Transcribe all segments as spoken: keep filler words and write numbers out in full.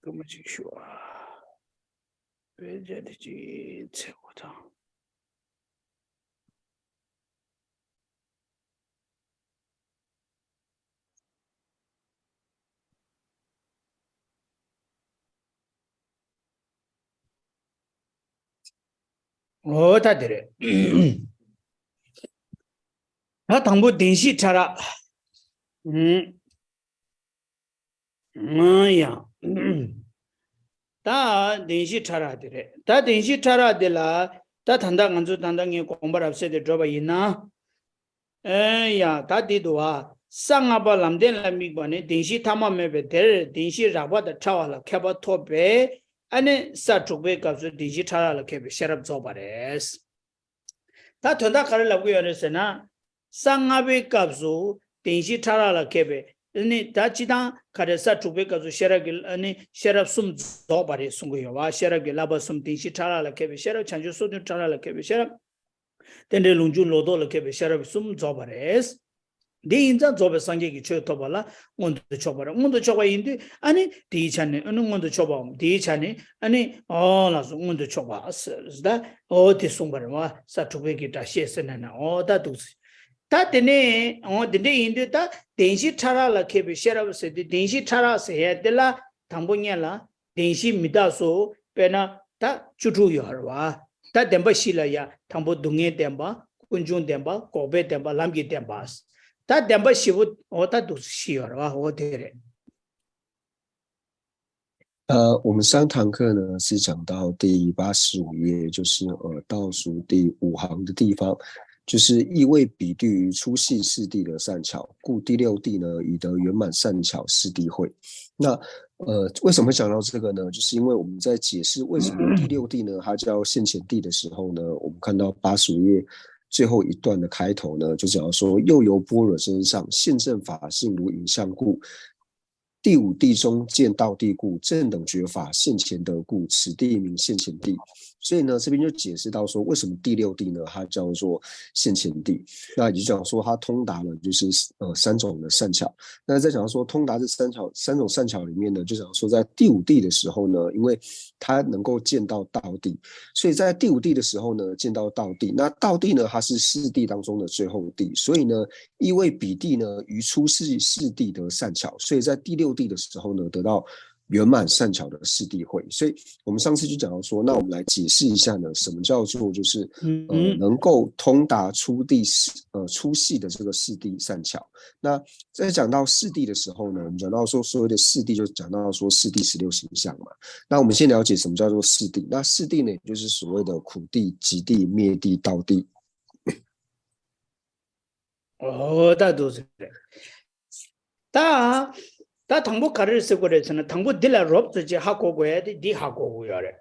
སྐར་མ་གཅིག་ཞུ་བ། བོད་རྒྱ་དེ་གཅིག་ཚེ་འོ་དང་། འོ་ད་དེ་རེད། ད་དང་པོ་བདེན་བཞི་ཕྲ་རགས། ཨང་ཡ། ད་བདེན་བཞི་ཕྲ་རགས་དེ་རེད། ད་བདེན་བཞི་ཕྲ་རགས་དེ་ལ་ད་ད་ལྟ་ང་ཚོ་ད་ལྟ་ངས་དགོངས་པ་རབ་གསལ་དེ་བསྒྲོད་པ་ཡིན་ན། ཨེ་ཡ། ད་འདི་འདུག་བ། ས་ལྔ་པ་ལམ་བདེན་ལ་དམིགས་པ་ནི་བདེན་བཞི་ཐ་མ་མེད་པའི་དེར་བདེན་བཞི་རགས་པ་དང་ཕྲ་བ་ལ་མཁས་པ་ཐོབ་པས། ཨ་ནི་ས་དྲུག་པའི་སྐབས་སུ་བདེན་བཞི་ཕྲ་རགས་ལ་མཁས་པའི་ཤེས་རབ་རྫོགས་པ་རེད། ད་དོན་དག་ག་རེ་ལབ་ཀྱི་ཡོད་རེད་ཟེར་ན། ས་ལྔ་པའི་སྐབས་སུ་བདེན་བཞི་ཕྲ་རགས་ལ་མཁས་པའི་ཨ་ནི་ད་སྤྱི་བཏང་ག་རེ་ས་དྲུག་པའི་སྐབས་སུ་ཤེས་རབ་ཀྱི་ཨ་ནི་ཤེས་རབ་གསུམ་རྫོགས་པ་རེད་གསུང་གི་ཡོད་བ། ཤེས་རབ་ཀྱི་བསླབ་པ་གསུམ་བདེན་བཞི་ཕྲ་རགས་ལ་མཁས་པའི་ཤེས་རབ། བྱང་ཆུབ་སོ་བདུན་ཕྲ་རགས་ལ་མཁས་པའི་ཤེས་རབ། རྟེན་འབྲེལ་ལུགས་འབྱུང་ལོག་རྟོག་ལ་མཁས་པའི་ཤེས་རབ་གསུམ་རྫོགས་པ་རེད། འདི་ཡིན་ཙང་རྫོགས་པའི་སངས་རྒྱས་ཀྱི་ཆོས་ཐོབ་པ་ལ་མངོན་དུ་ཕྱོགས་པ་རེད། མངོན་དུ་ཕྱོགས་པ་ཡིན་དུས་ཨ་ནི་དེའི་ཆ་ནས་ཨ་ནི་མངོན་དུ་ཕྱོགས་པའམ་དེའི་ཆ་ནས་ཨ་ནི་ཨོ་ལགས་སོ་མངོན་དུ་ཕྱོགས་པ་ཟེར་ད་ཨོ་དེ་གསུངས་པ་རེད་བ། ས་དྲུག་པའི་གི་སྒྲ་བཤད་ཟེར་ན་ན་ཨོ་ད་འདུག་ཟེར། ད་དེ་ནས་ཨོ་དེ་འདྲ་ཡིན་དུས་ད་བདེན་བཞི་ཕྲ་རགས་ལ་མཁས་པའི་ཤེས་རབ་ཟེར་དུས་བདེན་བཞི་ཕྲ་རགས་ཟེར་ཡ་དེ་ལ་དང་པོ་ཉིད་ལ་བདེན་བཞི་མི་རྟག་སོགས་དཔེར་ན་ད་བཅུ་དྲུག་ཡོད་རེད་བ། ད་བདེན་པ་བཞི་ལ་ཡ་དང་པོ་སྡུག་བསྔལ་བདེན་པ། ཀུན་འབྱུང་བདེན་པ། འགོག་པའི་བདེན་པ། ལམ་གྱི་བདེན་པ། ད་བདེན་པ་བཞི་པོ་འོ་ད་འདུག་བཞི་ཡོད་རེད་བ། འོ་དེ་རེད།呃，我们上堂课呢是讲到第八十五页，就是呃倒数第五行的地方，就是意味比第于初系四谛的善巧，故第六谛呢以得圆满善巧四谛慧。那呃为什么会讲到这个呢？就是因为我们在解释为什么第六谛呢它叫现前谛的时候呢，我们看到八十五页最后一段的开头呢，就讲到说又由般若真相现证法性如影像故，第五谛中见道谛故，正等觉法现前得故，此谛名现前谛。所以呢，这边就解释到说，为什么第六谛呢，它叫做现前谛？那也就讲说，它通达了就是呃三种的善巧。那在讲说通达这三巧三种善巧里面呢，就讲说在第五谛的时候呢，因为它能够见到道谛，所以在第五谛的时候呢，见到道谛。那道谛呢，它是四谛当中的最后谛，所以呢，意味比第呢，于初四四谛得善巧，所以在第六谛的时候呢，得到圆满善巧的四谛慧。所以我们上次就讲到说，那我们来解释一下呢，什么叫做就是呃能够通达初地四呃初系的这个四谛善巧。那在讲到四谛的时候呢，我们讲到说所谓的四谛，就讲到说四谛十六行相嘛。那我们先了解什么叫做四谛。那四谛呢，也就是所谓的苦谛、集谛、灭谛、道谛。 ཨོ་ད་འདུག་ཟེར། ད་ད་དང་པོ་ག་རེ་ཟེར་དགོས་རེད་ཟེར་ན་དང་པོ་འདི་ལ་རོབ་ཙམ་ཅིག་ཧ་གོ་དགོས་ཡ་དེ་འདི་ཧ་གོ་དགོས་ཡོད་རེད།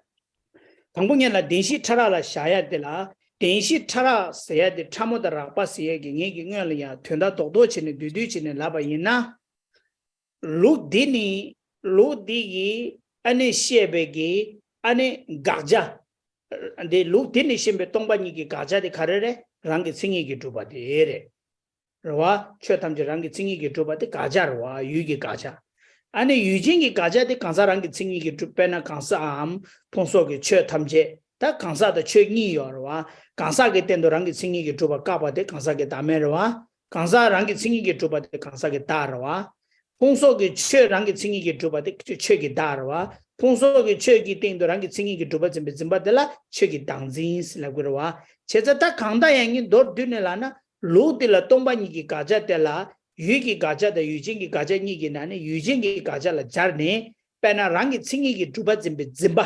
དང་པོ་ངེད་ལ་བདེན་བཞི་ཕྲ་རགས་ལ་བཞག་ཡ་དེ་ལ་བདེན་བཞི་ཕྲ་རགས་ཟེར་ཡ་དེ་ཕྲ་མོ་དང་རགས་པ་ཟེར་ཡ་གི་ངེད་ཀྱི་སྔོན་ལ་ཡང་དོན་དག་རྡོག་རྡོག་བྱས་ནས་བསྡུས་བསྡུས་བྱས་ནས་ལབ་པ་ཡིན་ན། ལུགས་འདི་ནི་ལུགས་འདི་ཡིས་ཨ་ནི་བཤད་པའི་གི་ཨ་ནི་དགག་བྱ། འདི་ལུགས་འདི་ནི་ཤེས་པའི་སྟོང་པ་ཉིད་ཀྱི་དགག་བྱ་དེ་ག་རེ་རེད། རང་གི་མཚན་ཉིད་ཀྱིས་གྲུབ་པ་དེ་རེད། རེད་བ། ཆོས་ཐམས་ཅད་རང་གི་མཚན་ཉིད་ཀྱིས་གྲུབ་པ་དེ་དགག་བྱ་རེད་བ། ཡུལ་གྱི་དགག་བྱ། ཨ་ནི་ཡུལ་ཅན་གྱི་དགག་བྱ་དེ་གང་ཟག་རང་གི་མཚན་ཉིད་ཀྱིས་གྲུབ། དཔེར་ན་གང་ཟག་གམ་ཕུང་སོགས་ཀྱི་ཆོས་ཐམས་ཅད་ད་གང་ཟག་དང་ཆོས་གཉིས་ཡོད་རེད་བ། གང་ཟག་གི་སྟེང་དུ་རང་གི་མཚན་ཉིད་ཀྱིས་གྲུབ་པ་བཀག་པ་དེ་གང་ཟག་གི་བདག་མེད་རེད་བ། གང་ཟག་རང་གི་མཚན་ཉིད་ཀྱིས་གྲུབ་པ་དེ་གང་ཟག་གི་བདག་རེད་བ། ཕུང་སོགས་ཀྱི་ཆོས་རང་གི་མཚན་ཉིད་ཀྱིས་གྲུབ་པ་དེ་ཆོས་ཀྱི་བདག་རེད་བ། ཕུང་སོགས་ཀྱི་ཆོས་ཀྱི་སྟེང་དུ་རང་གི་མཚན་ཉིད་ཀྱིས་གྲུབ་པ་འཛིན་པའི་འཛིན་པ་དེ་ལ་ཆོས་ཀྱི་བདག་འཛིན་ཟེར་ལབ་ཀྱི་རེད་བ། བྱས་ཙང་ད་གང་ལྟར་ཡང་ངས་མདོར་བསྡུས་ནས་ལབ་ན་ལུགས་འདི་ལ་སྟོང་པ་ཉིད་ཀྱི་དགག་བྱ་དེ་ལ་ཡུལ་གྱི་དགག་བྱ་དང་ཡུལ་ཅན་གྱི་དགག་བྱ་གཉིས་ཀྱི་ནང་ནས་ཡུལ་ཅན་གྱི་དགག་བྱ་ལ་སྦྱར་ནས་དཔེར་ན་རང་གི་མཚན་ཉིད་ཀྱིས་གྲུབ་པ་འཛིན་པའི་འཛིན་པ།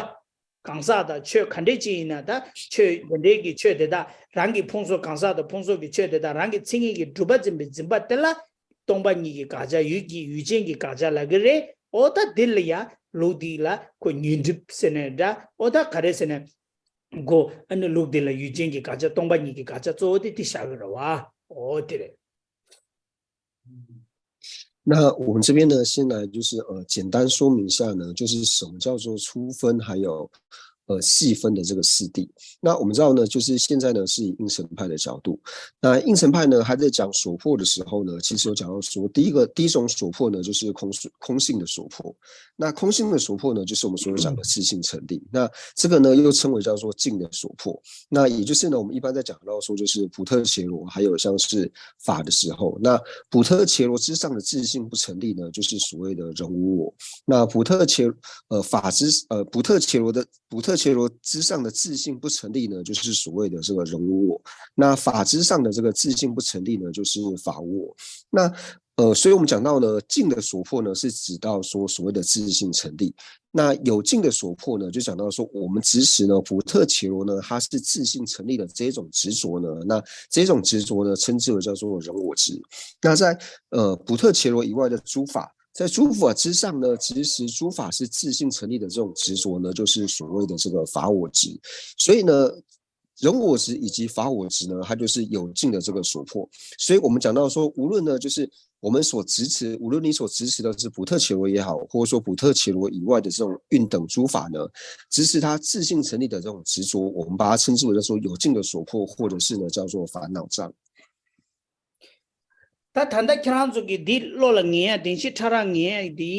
གང་ཟག་དང་ཆོས་ག་འདྲས་ཅིག་ཡིན་ན་ད་ཆོས་འདི་འདྲས་ཀྱི་ཆོས་དེ་དག་རང་གི་ཕུང་སོགས་གང་ཟག་དང་ཕུང་སོགས་ཀྱི་ཆོས་དེ་དག་རང་གི་མཚན་ཉིད་ཀྱིས་གྲུབ་པ་འཛིན་པའི་འཛིན་པ་དེ་ལ་སྟོང་པ་ཉིད་ཀྱི་དགག་བྱ་ཡུལ་གྱི་ཡུལ་ཅན་གྱི་དགག་བྱ་ལབ་ཀྱི་རེད། འོ་ད་འདི་ལ་ཡང་ལུགས་འདི་ལ་ཁོ་ཉོན་སྒྲིབ་ཟེར་ནས་འདྲ། འོ་ད་ག་རེ་ཟེར་ན་གོ་ཨ་ནི་ལུགས་འདི་ལ་ཡུལ་ཅན་གྱི་དགག་བྱ་སྟོང་པ་ཉིད་ཀྱི་དགག་བྱ་གཙོ་བོ་དེ་དེ་བཞག་གི་རེད་བ། འོ་དེ་རེད། 那我们这边呢，先来就是呃简单说明一下呢，就是什么叫做初分，还有呃，细分的这个四谛。那我们知道呢，就是现在呢是以应成派的角度，那应成派呢，他在讲所破的时候呢，其实有讲到说，第一个第一种所破呢，就是空空性的所破。那空性的所破呢，就是我们所讲的自性成立。那这个呢，又称为叫做境的所破。那也就是呢，我们一般在讲到说，就是普特伽罗，还有像是法的时候，那普特伽罗之上的自性不成立呢，就是所谓的人无我。那普特伽呃法之呃普特伽罗的普特伽罗之上的自性不成立呢，就是所谓的这个人无我。那法之上的这个自性不成立呢，就是法无我。那呃，所以我们讲到呢，境的所破呢，是指到说所谓的自性成立。那有境的所破呢，就讲到说我们执持呢，普特伽罗呢，它是自性成立的这一种执着呢，那这种执着呢，称之为叫做人我执。那在呃普特伽罗以外的诸法，在诸法之上呢，其实诸法是自性成立的这种执着呢，就是所谓的这个法我执。所以呢，人我执以及法我执呢，它就是有境的这个所破。所以我们讲到说，无论呢，就是我们所执持，无论你所执持的是普特伽罗也好，或者说普特伽罗以外的这种运等诸法呢，执持它自性成立的这种执着，我们把它称之为叫做有境的所破，或者是呢叫做烦恼障。ད་ད་ལྟ་ཁྱེད་རང་ཚོ་གིས་འདི་བློ་ལ་ངེས་ཡ། བདེན་བཞི་ཕྲ་རགས་ངེས་ཡ་འདི་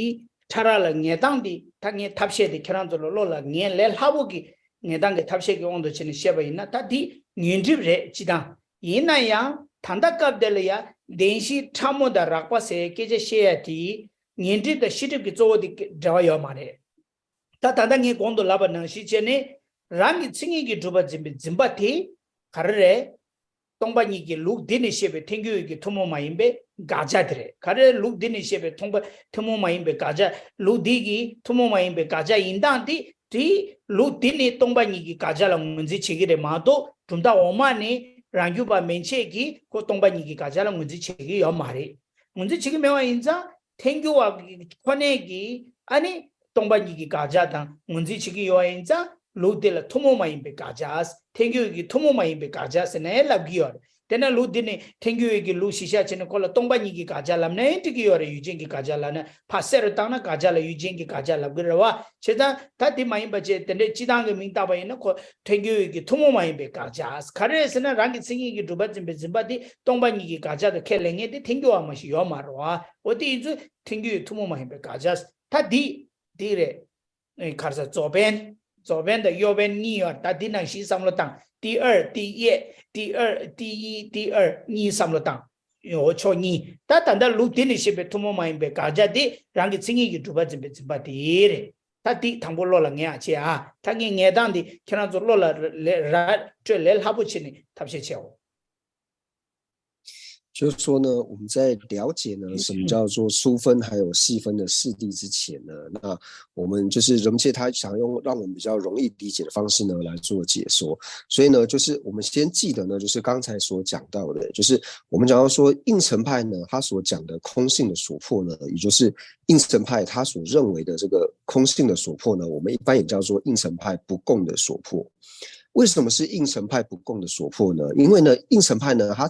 ཕྲ་རགས་ལ་ངེས་སྟངས་འདི། ད་ངས་ཐབས་ཤེས་དེ་ཁྱེད་རང་ཚོ་ལ་བློ་ལ་ངེས་ལས་སླ་པོ་གི་ངེས་སྟངས་ཀྱི་ཐབས་ཤེས་ཀྱི་དབང་དུ་བྱས་ནས་བཤད་པ་ཡིན་ན། ད་འདི་ཉོན་སྒྲིབ་རེད་སྤྱི་དང་། ཡིན་ན་ཡང་ད་ལྟ་སྐབས་དེ་ལ་ཡ་བདེན་བཞི་ཕྲ་མོ་དང་རགས་པ་ཟེར་སྐད་ཆ་བཤད་ཡ་དེ་ཉོན་སྒྲིབ་དང་ཤེས་སྒྲིབ་ཀྱི་གཙོ་བོ་དེ་འབྲེལ་བ་ཡོད་མ་རེད། ད་ད་ལྟ་ངས་གོང་དུ་ལབ་པ་ནང་བཞིན་བྱས་ནས། རང་གི་མཚན་ཉིད་ཀྱིས་གྲུབ་པར་འཛིན་པའི་འཛིན་པ་དེ་ག་རེ་རེད། སྟོང་པ་ཉིད་ཀྱི་ལུགས་འདི་ནས་བཤད་པའི་ཐལ་འགྱུར་ཡུལ་གྱི་ཐུན་མོང་མ་ཡིན་པའི་དགག་བྱ་དེ་རེད། ག་རེ་ལུགས་འདི་ནས་བཤད་པའི་ཐུན་པ་ཐུན་མོང་མ་ཡིན་པའི་དགག་བྱ། ལུགས་འདི་གི་ཐུན་མོང་མ་ཡིན་པའི་དགག་བྱ་ཡིན་སྟངས་དེ། དེ་ལུགས་འདི་ནི་སྟོང་པ་ཉིད་ཀྱི་དགག་བྱ་ལ་ངོས་འཛིན་བྱེད་ཀྱི་རེད་མ་གཏོགས། གྲུབ་མཐའ་འོག་མ་ནས་རང་རྒྱུད་པ་མན་ཆད་ཀྱིས་ཁོ་སྟོང་པ་ཉིད་ཀྱི་དགག་བྱ་ལ་ངོས་འཛིན་བྱེད་ཀྱི་ཡོད་མ་རེད། ངོས་འཛིན་བྱེད་ཀྱི་མེད་པ་ཡིན་ཙང་། ཐལ་འགྱུར་བ་གི་ཁོ་ནས་ཀྱི་ཨ་ནི་སྟོང་པ་ཉིད་ཀྱི་དགག་བྱ་དང་ངོས་འཛིན་བྱེད་ཀྱི་ཡོད་པ་ཡིན་ཙང་། ལུགས་དེ་ལ་ཐུན་མོང་མ་ཡིན་པའི་དགག་བྱ། ཐལ་འགྱུར་གྱི་ཐུན་མོང་མ་ཡིན་པའི་དགག་བྱ་ཟེར་ནས་ལབ་ཀྱི་ཡོད་རེད། དེ་ན་ལུགས་འདི་ནི་ཐལ་འགྱུར་ཡུལ་གྱི་ལུགས་གཞི་བཞག་བྱས་ནས་ཁོ་ལ་སྟོང་པ་ཉིད་ཀྱི་དགག་བྱ་ལབ་ནའི་འགྲིག་གི་ཡོད་རེད། ཡུལ་ཅན་གྱི་དགག་བྱ་ལབ་ན། ཕར་གསལ་རུ་བཏང་ན་དགག་བྱ་ལ་ཡུལ་ཅན་གྱི་དགག་བྱ་ལབ་ཀྱི་རེད་བ། བྱས་ཙང་ད་དེ་མ་ཡིན་པ་བྱས། དེ་འདྲའི་སྤྱི་བཏང་གི་མིང་བཏགས་པ་ཡིན་ན། ཁོ་ཐལ་འགྱུར་ཡུལ་གྱི་ཐུན་མོང་མ་ཡིན་པའི་དགག་བྱ། ག་རེ་ཟེར་ན། རང་གི་མཚན་ཉིད་ཀྱིས་གྲུབ་པར་འཛིན་པའི་འཛིན་པ་དེ་སྟོང་པ་ཉིད་ཀྱི་དགག་བྱ་དང་ཁས་ལེན་མཁན་དེ་ཐལ་འགྱུར་བ་མ་ཞིག་ཡོད་མ་རེད་བ། འོ་དེ་ཡིན་ཚུལ་ཐལ་འགྱུར་ཡུལ་ཐུན་མོང་མ་ཡིན་པའི་དགག་བྱ། ད་འདི་འདི་རེད། ཨེ། ག་རེ་ཟེར། རྫོགས་དཔལ། རྫོགས་དཔལ་དང་གཡོ་དཔལ་གཉིས་ཡོད། ད་འདི་ནང་བཞིན་བསམ་བློ་བཏང་། 第二། 第一། 第二། 第一། 第二། གཉིས་བསམ་བློ་བཏང་། འོ་ཕྱོགས་གཉིས། ད་ད་ལྟ་ལུགས་འདི་ནས་བཤད་པའི་ཐུན་མོང་མ་ཡིན་པའི་དགག་བྱ་དེ་རང་གི་མཚན་ཉིད་ཀྱིས་གྲུབ་པར་འཛིན་པའི་འཛིན་པ་དེ་རེད། ད་འདི་དང་པོ་བློ་ལ་ངེས་ཡ་བྱེད་ཨ། ད་ངས་ངེས་སྟངས་འདི་ཁྱེད་རང་ཚོ་བློ་ལ་ལས་ར་སྤྲོད་ལས་སླ་པོ་བྱས་ནས་ཐབས་ཤེས་བྱེད་འོ། 就是说呢，我们在了解呢什么叫做粗分还有细分的四谛之前呢，那我们就是人们他想用让我们比较容易理解的方式呢来做解说。所以呢，就是我们先记得呢，就是刚才所讲到的，就是我们讲到说应成派呢，他所讲的空性的所破呢，也就是应成派他所认为的这个空性的所破呢，我们一般也叫做应成派不共的所破。为什么是应成派不共的所破呢？因为呢，应成派呢，它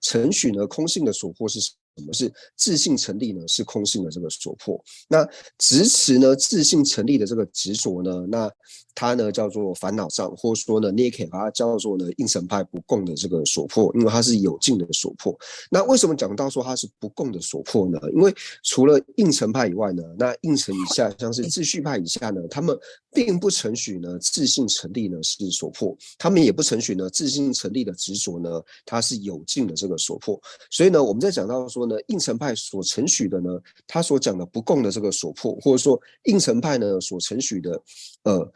承许呢空性的所破是什么？是自性成立呢，是空性的这个所破。那执持呢自性成立的这个执着呢，那它呢叫做烦恼障，或者说呢，你也可以把它叫做呢应成派不共的这个所破，因为它是有境的所破。那为什么讲到说它是不共的所破呢？因为除了应成派以外呢，那应成以下，像是秩序派以下呢，他们并不承许呢自性成立呢是所破，他们也不承许呢自性成立的执着呢它是有境的这个所破。所以呢，我们在讲到说呢，应成派所承许的呢，他所讲的不共的这个所破，或者说应成派呢所承许的，呃。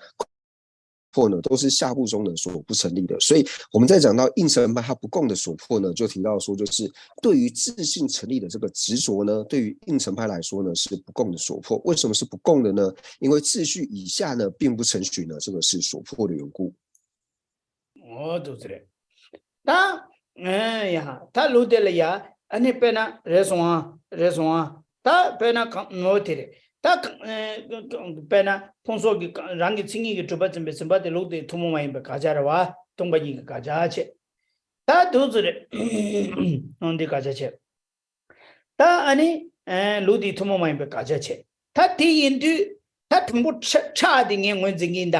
破呢，都是下部中的所不成立的。所以我们在讲到应成派它不共的所破呢，就提到说，就是对于自性成立的这个执着呢，对于应成派来说呢是不共的所破。为什么是不共的呢？因为秩序以下呢并不承许呢这个是所破的缘故。 འོ་འདུག་ཟེར། ད་ཨེ་ཡ། ད་ལུགས་དེ་ལ་ཡ། ཨ་ནི་དཔེར་ན་རེད་སོང་ཨ། རེད་སོང་ཨ། ད་དཔེར་ན་གང་ངོ་དེ་རེད། ད་གང་ཨེ་དཔེར་ན་ཕུང་སོགས་ཀྱི་རང་གི་མཚན་ཉིད་ཀྱིས་གྲུབ་པར་འཛིན་པའི་འཛིན་པ་དེ་ལུགས་དེའི་ཐུན་མོང་མ་ཡིན་པའི་དགག་བྱ་རེད་བ། སྟོང་པ་ཉིད་ཀྱི་དགག་བྱ་བྱས། ད་འདུག་ཟེར་རེད། འོ་འདི་དགག་བྱ་བྱས། ད་ཨ་ནི་ཨེ་ལུགས་འདིའི་ཐུན་མོང་མ་ཡིན་པའི་དགག་བྱ་བྱས། ད་དེ་ཡིན་དུས་ད་དང་པོ་ཁྲ་ཁྲ་དེ་ངས་ངོས་འཛིན་གྱི་ཡིན་ད།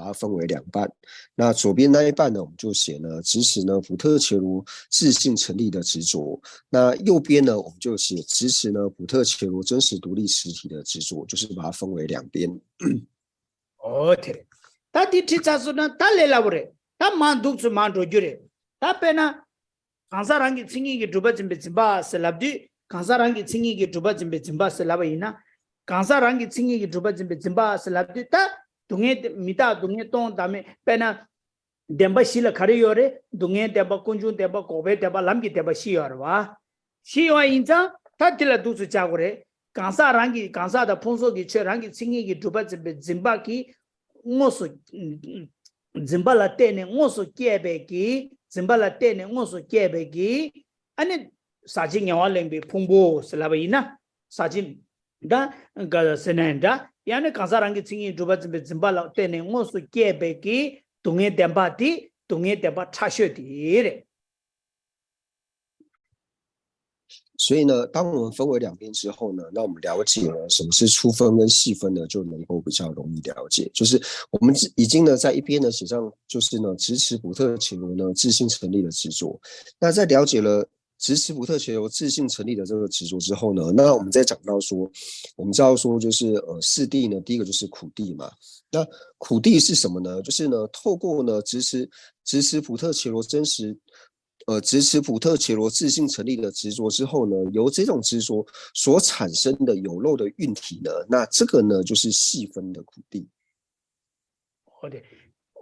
把它分为两半。那左边那一半呢，我们就写呢，直指呢普特伽罗自性成立的执着。那右边呢，我们就写直指呢普特伽罗真实独立实体的执着，就是把它分为两边。 ཨོ་དེ་རེད། ད་དེ་ཁྲིད་ཚར་སོང་ན་ད་ལས་སླ་པོ་རེད། ད་མར་འདུག་ཚུལ་མར་འགྲོ་རྒྱུ་རེད། ད་དཔེར་ན། གང་ཟག་རང་གི་མཚན་ཉིད་ཀྱིས་གྲུབ་པ་འཛིན་པའི་འཛིན་པ་ཟེར་ལབ་དུས། གང་ཟག་རང་གི་མཚན་ཉིད་ཀྱིས་གྲུབ་པ་འཛིན་པའི་འཛིན་པ་ཟེར་ལབ་པ་ཡིན་ན། གང་ཟག་རང་གི་མཚན་ཉིད་ཀྱིས་གྲུབ་པ་འཛིན་པའི་འཛིན་པ་ཟེར་ལབ་དུས་ད། སྡུག་བསྔལ་མི་རྟག་སྡུག་བསྔལ་སྟོང་བདག་མེད། དཔེར་ན། བདེན་པ་བཞི་ལ་ག་རེ་ཡོད་རེད། སྡུག་བསྔལ་བདེན་པ། ཀུན་འབྱུང་བདེན་པ། འགོག་པའི་བདེན་པ། ལམ་གྱི་བདེན་པ་བཞི་ཡོད་རེད་བ། བཞི་ཡོད་ཡིན་ཙང་ད་དེ་ལ་འདུག་ཚུལ་བྱ་དགོས་རེད། གང་ཟག་རང་གི་གང་ཟག་དང་ཕུང་སོགས་ཀྱི་ཆོས་རང་གི་མཚན་ཉིད་ཀྱིས་གྲུབ་པ་འཛིན་པའི་འཛིན་པ་གིས་དངོས་སུ། འཛིན་པ་ལ་བརྟེན་ནས་དངོས་སུ་སྐྱེས་པའི་གི། འཛིན་པ་ལ་བརྟེན་ནས་དངོས་སུ་སྐྱེས་པའི་གི། ཨ་ནི། ཟག་བཅས་ཉེ་བར་ལེན་པའི་ཕུང་པོ་ཟེར་ལབ་པ་ཡིན་ན། ཟག་བཅས། ད་ག་ཟེར་ན་འདྲ། ཡང་ན་གང་ཟག་རང་གི་མཚན་ཉིད་གྲུབ་པ་འཛིན་པའི་འཛིན་པ་ལ་བརྟེན་ནས་དངོས་སུ་སྐྱེས་པའི་གི་སྡུག་བསྔལ་བདེན་པ་དེ་སྡུག་བསྔལ་བདེན་པ་ཕྲ་ཤོས་དེ་རེད། 所以呢，当我们分为两边之后呢，那我们了解了什么是初分跟细分呢，就能够比较容易了解。就是我们已经呢在一边呢写上，就是呢支持普特伽罗呢自性成立的执着。那在了解了支持普特伽罗自性成立的这个执着之后呢，那我们再讲到说，我们知道说就是呃四谛呢，第一个就是苦谛嘛。那苦谛是什么呢？就是呢透过呢支持支持普特伽罗真实呃，支持普特伽罗自性成立的执着之后呢，由这种执着所产生的有漏的运体呢，那这个呢就是细分的苦谛。 ཨོ་དེ།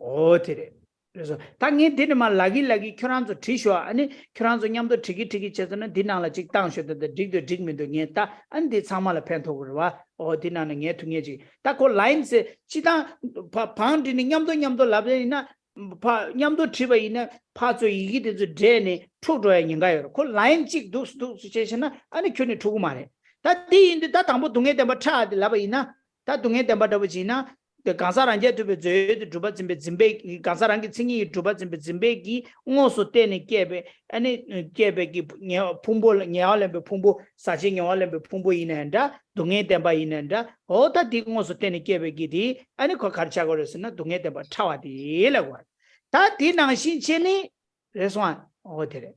ཨོ་དེ་རེད། རེད་སོ། ད་ངས་འདི་ནས་མར་ལག་གི་ལག་གི་ཁྱོད་རང་ཚོ་བྲིས་ཤོག་ཨ་ནི་ཁྱོད་རང་ཚོ་མཉམ་དུ་བྲིས་ཀྱི་བྲིས་ཀྱི་བྱས་ཚར་ན་འདི་ནང་ལ་ཅིག་བཏང་ཤོག་ད་ལྟ་འགྲིག་འདུག་འགྲིག་མི་འདུག་ངས་ད་ཨ་ནི་འདི་ཚང་མ་ལ་ཕན་ཐོགས་ཀྱི་རེད་བ། ཨོ་འདི་ནང་ནས་ངས་ཐུགས་ངེས་ཅིག་ད་ཁོ་ལའིན་ཟེར་སྤྱི་བཏང་བ་བང་བྲིས་ནས་མཉམ་དུ་མཉམ་དུ་ལབ་ཡིན་ན། ཕ་མཉམ་དུ་བྲིས་པ་ཡིན་ན་ཕར་ཚུར་ཡི་གེ་དེ་ཚོ་འདྲེས་ནས་འཁྲུག་འགྲོ་ཡ་ཉེན་ཁ་ཡོད་རེད། ཁོ་ལའིན་གཅིག་འདུག་སུ་འདུག་སུ་བྱས་ཤེ་ན་ཨ་ནི་ཁྱོད་ནི་འཁྲུག་གི་མ་རེད། ད་དེ་ཡིན་དུས་ད་དང་པོ་སྡུག་བསྔལ་བདེན་པ་ཕྲ་བ་དེ་ལབ་པ་ཡིན་ན། ད་སྡུག་བསྔལ་བདེན་པ་འདྲ་པོ་བྱས་ན། དེ་གང་ཟག་རང་རྐྱ་ཐུབ་པའི་རྫས་ཡོད་དུ་གྲུབ་པ་འཛིན་པའི་འཛིན་པའི་གང་ཟག་རང་གི་མཚན་ཉིད་ཀྱིས་གྲུབ་པ་འཛིན་པའི་འཛིན་པའི་གི་དངོས་སུ་བརྟེན་ནས་སྐྱེས་པའི་ཨ་ནི་སྐྱེས་པའི་གི་ཉེ་ཕུང་པོ་ལ་ཉེ་བ་ལེན་པའི་ཕུང་པོ་ཟག་བཅས་ཉེ་བ་ལེན་པའི་ཕུང་པོ་ཡིན་ནའི་འདྲ་སྡུག་བསྔལ་བདེན་པ་ཡིན་ནའི་འདྲ་འོ་ད་དེ་དངོས་སུ་བརྟེན་ནས་སྐྱེས་པའི་གི་དེ་ཨ་ནི་ཁོ་ག་རེ་ཆགས་དགོས་རེད་ཟེར་ན་སྡུག་བསྔལ་བདེན་པ་ཕྲ་བ་དེ་ལབ་དགོས་རེད། ད་དེ་ནང་བཞིན་བྱས་ནས་རེད་སོང་ཨ་འོ་དེ་རེད།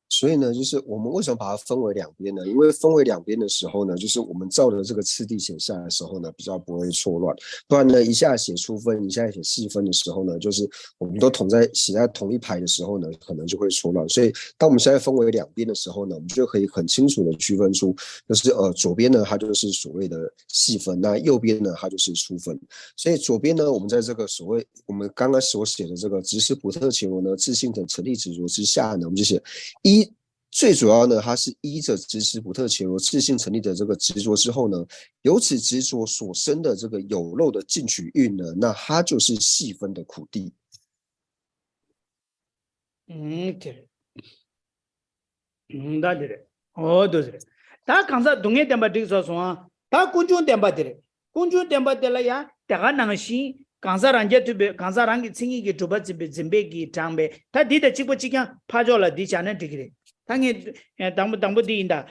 所以呢，就是我们为什么把它分为两边呢？因为分为两边的时候呢，就是我们照着这个次第写下来的时候呢，比较不会错乱。不然呢，一下写初分，一下写细分的时候呢，就是我们都统在写在同一排的时候呢，可能就会错乱。所以当我们现在分为两边的时候呢，我们就可以很清楚的区分出，就是呃，左边呢，它就是所谓的细分，那右边呢，它就是初分。所以左边呢，我们在这个所谓我们刚刚所写的这个执持普特伽罗呢，自性等成立执着之下呢，我们就写一，最主要呢，它是依着执持普特伽罗自性成立的这个执着之后呢，由此执着所生的这个有漏的进取运呢，那它就是细分的苦谛。 ཨུམ་དེ་རེད། ཨུམ་ད་དེ་རེད། ཨོ་དོ་དེ་རེད། ད་གང་ཟག་སྡུག་བསྔལ་བདེན་པ་འགྲིག་ཚར་སོང་ཨ། ད་ཀུན་འབྱུང་བདེན་པ་དེ་རེད། ཀུན་འབྱུང་བདེན་པ་དེ་ལ་ཡང་དེ་ག་ནང་བཞིན་གང་ཟག་རང་རྐྱ་ཐུབ་པའི་གང་ཟག་རང་གི་མཚན་ཉིད་ཀྱིས་གྲུབ་པ་འཛིན་པའི་འཛིན་པའི་གིས་དྲངས་པའི་ད་འདི་དང་གཅིག་པ་གཅིག་རྐྱང་ཕར་ཕྱོགས་ལ་འདི་བཞག་ན་འགྲིག་གི་རེད། ད་ངས་དང་པོ་དང་པོ་འདི་ཡིན་ད།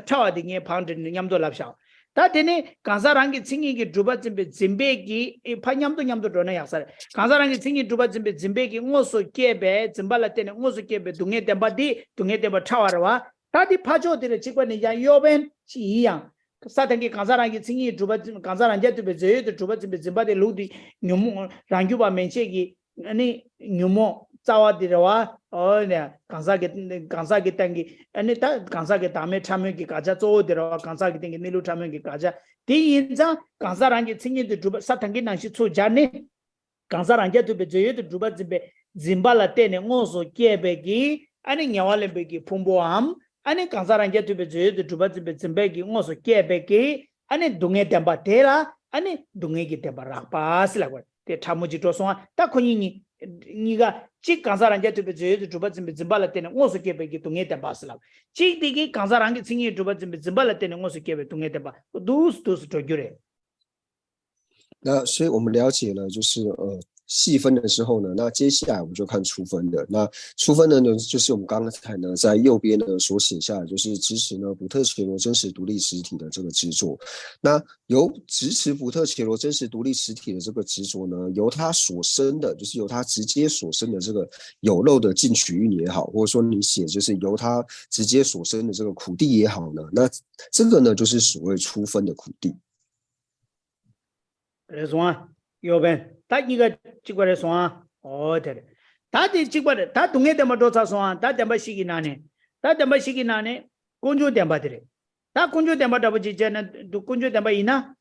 ཕྲ་བ་འདི་ངས་བང་བསྒྲིགས་ནས་མཉམ་དུ་ལབ་བཞག་ད་དེ་ནི་གང་ཟག་རང་གི་མཚན་ཉིད་ཀྱིས་གྲུབ་པ་འཛིན་པའི་འཛིན་པའི་གི་ཕ་མཉམ་དུ་མཉམ་དུ་འགྲོ་ན་ཡག་ས་རེད། གང་ཟག་རང་གི་མཚན་ཉིད་གྲུབ་པ་འཛིན་པའི་འཛིན་པའི་གི་དངོས་སུ་སྐྱེས་པའི་འཛིན་པ་ལ་བརྟེན་ནས་དངོས་སུ་སྐྱེས་པའི་སྡུག་བསྔལ་བདེན་པ་འདི་སྡུག་བསྔལ་བདེན་པ་ཕྲ་བ་རེད་བ། ད་འདི་ཕ་ཕྱོགས་དེ་ལ་གཅིག་པ་ནི་ཡང་གཡོ་བན་ཅི་ཡིན་ཡང་། ས་དང་གི་གང་ཟག་རང་གི་མཚན་ཉིད་གྲུབ་པ་འཛིན་གང་ཟག་རང་རྐྱ་ཐུབ་པའི་རྫས་ཡོད་དུ་གྲུབ་པ་འཛིན་པའི་འཛིན་པ་དེ་ལུགས་འདི་ཉོན་མོངས་རང་རྒྱུད་པ་མན་ཆད་ཀྱི། ཨ་ནི་ཉོན་མོངས་རྩ་བ་འདི་རེད་བ། ཨོ་ནས་གང་ཟག་གི་གང་ཟག་གི་སྟེང་གི་ཨ་ནི་ད་གང་ཟག་གི་བདག་མེད་ཕྲ་མོའི་གི་དགག་བྱ་གཙོ་བོ་འདི་རེད་བ། གང་ཟག་གི་སྟེང་གི་གནས་ལུགས་ཕྲ་མོའི་གི་དགག་བྱ་དེ་ཡིན་ཙང་གང་ཟག་རང་གི་མཚན་ཉིད་དུ་གྲུབ་པ་ས་དང་གི་ནང་བཞིན་ཚུར་སྦྱར་ནས་གང་ཟག་རང་རྐྱ་ཐུབ་པའི་རྫས་ཡོད་དུ་གྲུབ་པ་འཛིན་པའི་འཛིན་པ་ལ་བརྟེན་ནས་དངོས་སུ་སྐྱེས་པའི་གི་ཨ་ནི་ཉེ་བ་ལེན་པའི་གི་ཕུང་པོའམ་ཨ་ནི་གང་ཟག་རང་རྐྱ་ཐུབ་པའི་རྫས་ཡོད་དུ་གྲུབ་པ་འཛིན་པའི་འཛིན་པའི་གི་དངོས་སུ་སྐྱེས་པའི་གི་ཨ་ནི་སྡུག་བསྔལ་བདེན་པ་དེ་ལ་ཨ་ནི་སྡུག་བསྔལ་གྱི་བདེན་པ་རགས་པ་ཟེར་ལབ་པ་དེ་ཕྲ་མོ་ཅིག་འགྲོ་སོང་ཨ། ད་ཁོ་གཉིས་གཉིས་གཉིས་ཀ་གཅིག་གང་ཟག་རང་རྐྱ་ཐུབ་པའི་རྫས་ཡོད་དུ་གྲུབ་པ་འཛིན་པའི་འཛིན་པ་ལ་བརྟེན་ནས་དངོས་སུ་སྐྱེས་པའི་གི་སྡུག་བསྔལ་བདེན་པ་ཟེར་ལབ། གཅིག་དེ་གི་གང་ཟག་རང་གི་མཚན་ཉིད་གྲུབ་པ་འཛིན་པའི་འཛིན་པ་ལ་བརྟེན་ནས་དངོས་སུ་སྐྱེས་པའི་སྡུག་བསྔལ་བདེན་པ་འདུག་སེ་འདུག་སེ་འགྲོ་རྒྱུ་རེད། 那所以我们了解了，就是呃细分的时候呢，那接下来我们就看初分的。那初分呢，呢就是我们刚才呢在右边呢所写下的，就是支持呢普特伽罗真实独立实体的这个执着。那由支持普特伽罗真实独立实体的这个执着呢，由它所生的，就是由它直接所生的这个有漏的进取运也好，或者说你写就是由它直接所生的这个苦谛也好呢，那这个呢就是所谓初分的苦谛。 རེད་སོང་ཨ། གཡོ་བན། ད་གཉིས་ཀ་གཅིག་པ་རེད་སོང་ཨ། ཨོ་དེ་རེད། ད་དེ་གཅིག་པ་རེད། ད་སྡུག་བསྔལ་བདེན་པ་འགྲོ་ཚར་སོང་ཨ། ད་བདེན་པ་བཞི་གི་ནང་ནས། ད་བདེན་པ་བཞི་གི་ནང་ནས་ཀུན་འབྱུང་བདེན་པ་དེ་རེད། ད་ཀུན་འབྱུང་བདེན་པ་འདྲ་པོ་ཅིག་བྱས་ན་འདུག་ཀུན་འབྱུང་བདེན་པ་ཡིན་ན།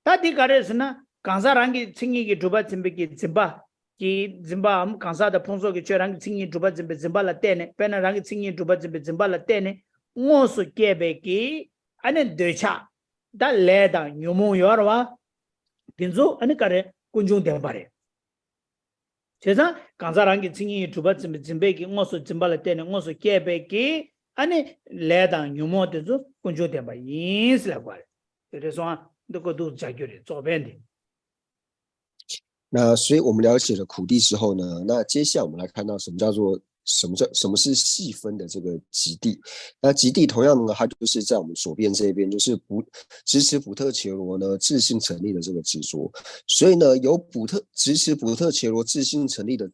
ད་དེ་ག་རེད་ཟེར་ན་གང་ཟག་རང་གི་མཚན་ཉིད་ཀྱིས་གྲུབ་པ་འཛིན་པའི་གི་འཛིན་པ། གི་འཛིན་པའམ་གང་ཟག་དང་ཕུང་སོགས་ཀྱི་ཆོས་རང་གི་མཚན་ཉིད་གྲུབ་པ་འཛིན་པའི་འཛིན་པ་ལ་བརྟེན་ནས་དཔེར་ན་རང་གི་མཚན་ཉིད་གྲུབ་པ་འཛིན་པའི་འཛིན་པ་ལ་བརྟེན་ནས་དངོས་སུ་སྐྱེས་པའི་གི་ཨ་ནི་འདོད་ཆགས། ད་ལས་དང་ཉོན་མོངས་ཡོད་རེད་བ། དེ་ཚོ་ཨ་ནི་ག་རེ་ཀུན་འབྱུང་བདེན་པ་རེད། བྱས་ཙང་གང་ཟག་རང་གི་མཚན་ཉིད་གྲུབ་པ་འཛིན་པའི་འཛིན་པའི་གི་དངོས་སུ་འཛིན་པ་ལ་བརྟེན་ནས་དངོས་སུ་སྐྱེས་པའི་གི་ཨ་ནི་ལས་དང་ཉོན་མོངས་དེ་ཚོ་ཀུན་འབྱུང་བདེན་པ་ཡིན་ཟེར་ལབ་པ་རེད། རེད་སོང་ཨ། འདི་ཀོ་འདུག་སྦྱར་རྒྱུ་རེད། རྫོགས་ཕན་དེ།那所以我们了解了苦谛之后呢，那接下来我们来看到什么叫做什么叫什么是细分的这个极谛。那极谛同样呢，它就是在我们左边这一边，就是不支持普特伽罗呢自性成立的这个执着。所以呢，由普特支持普特伽罗自性成立的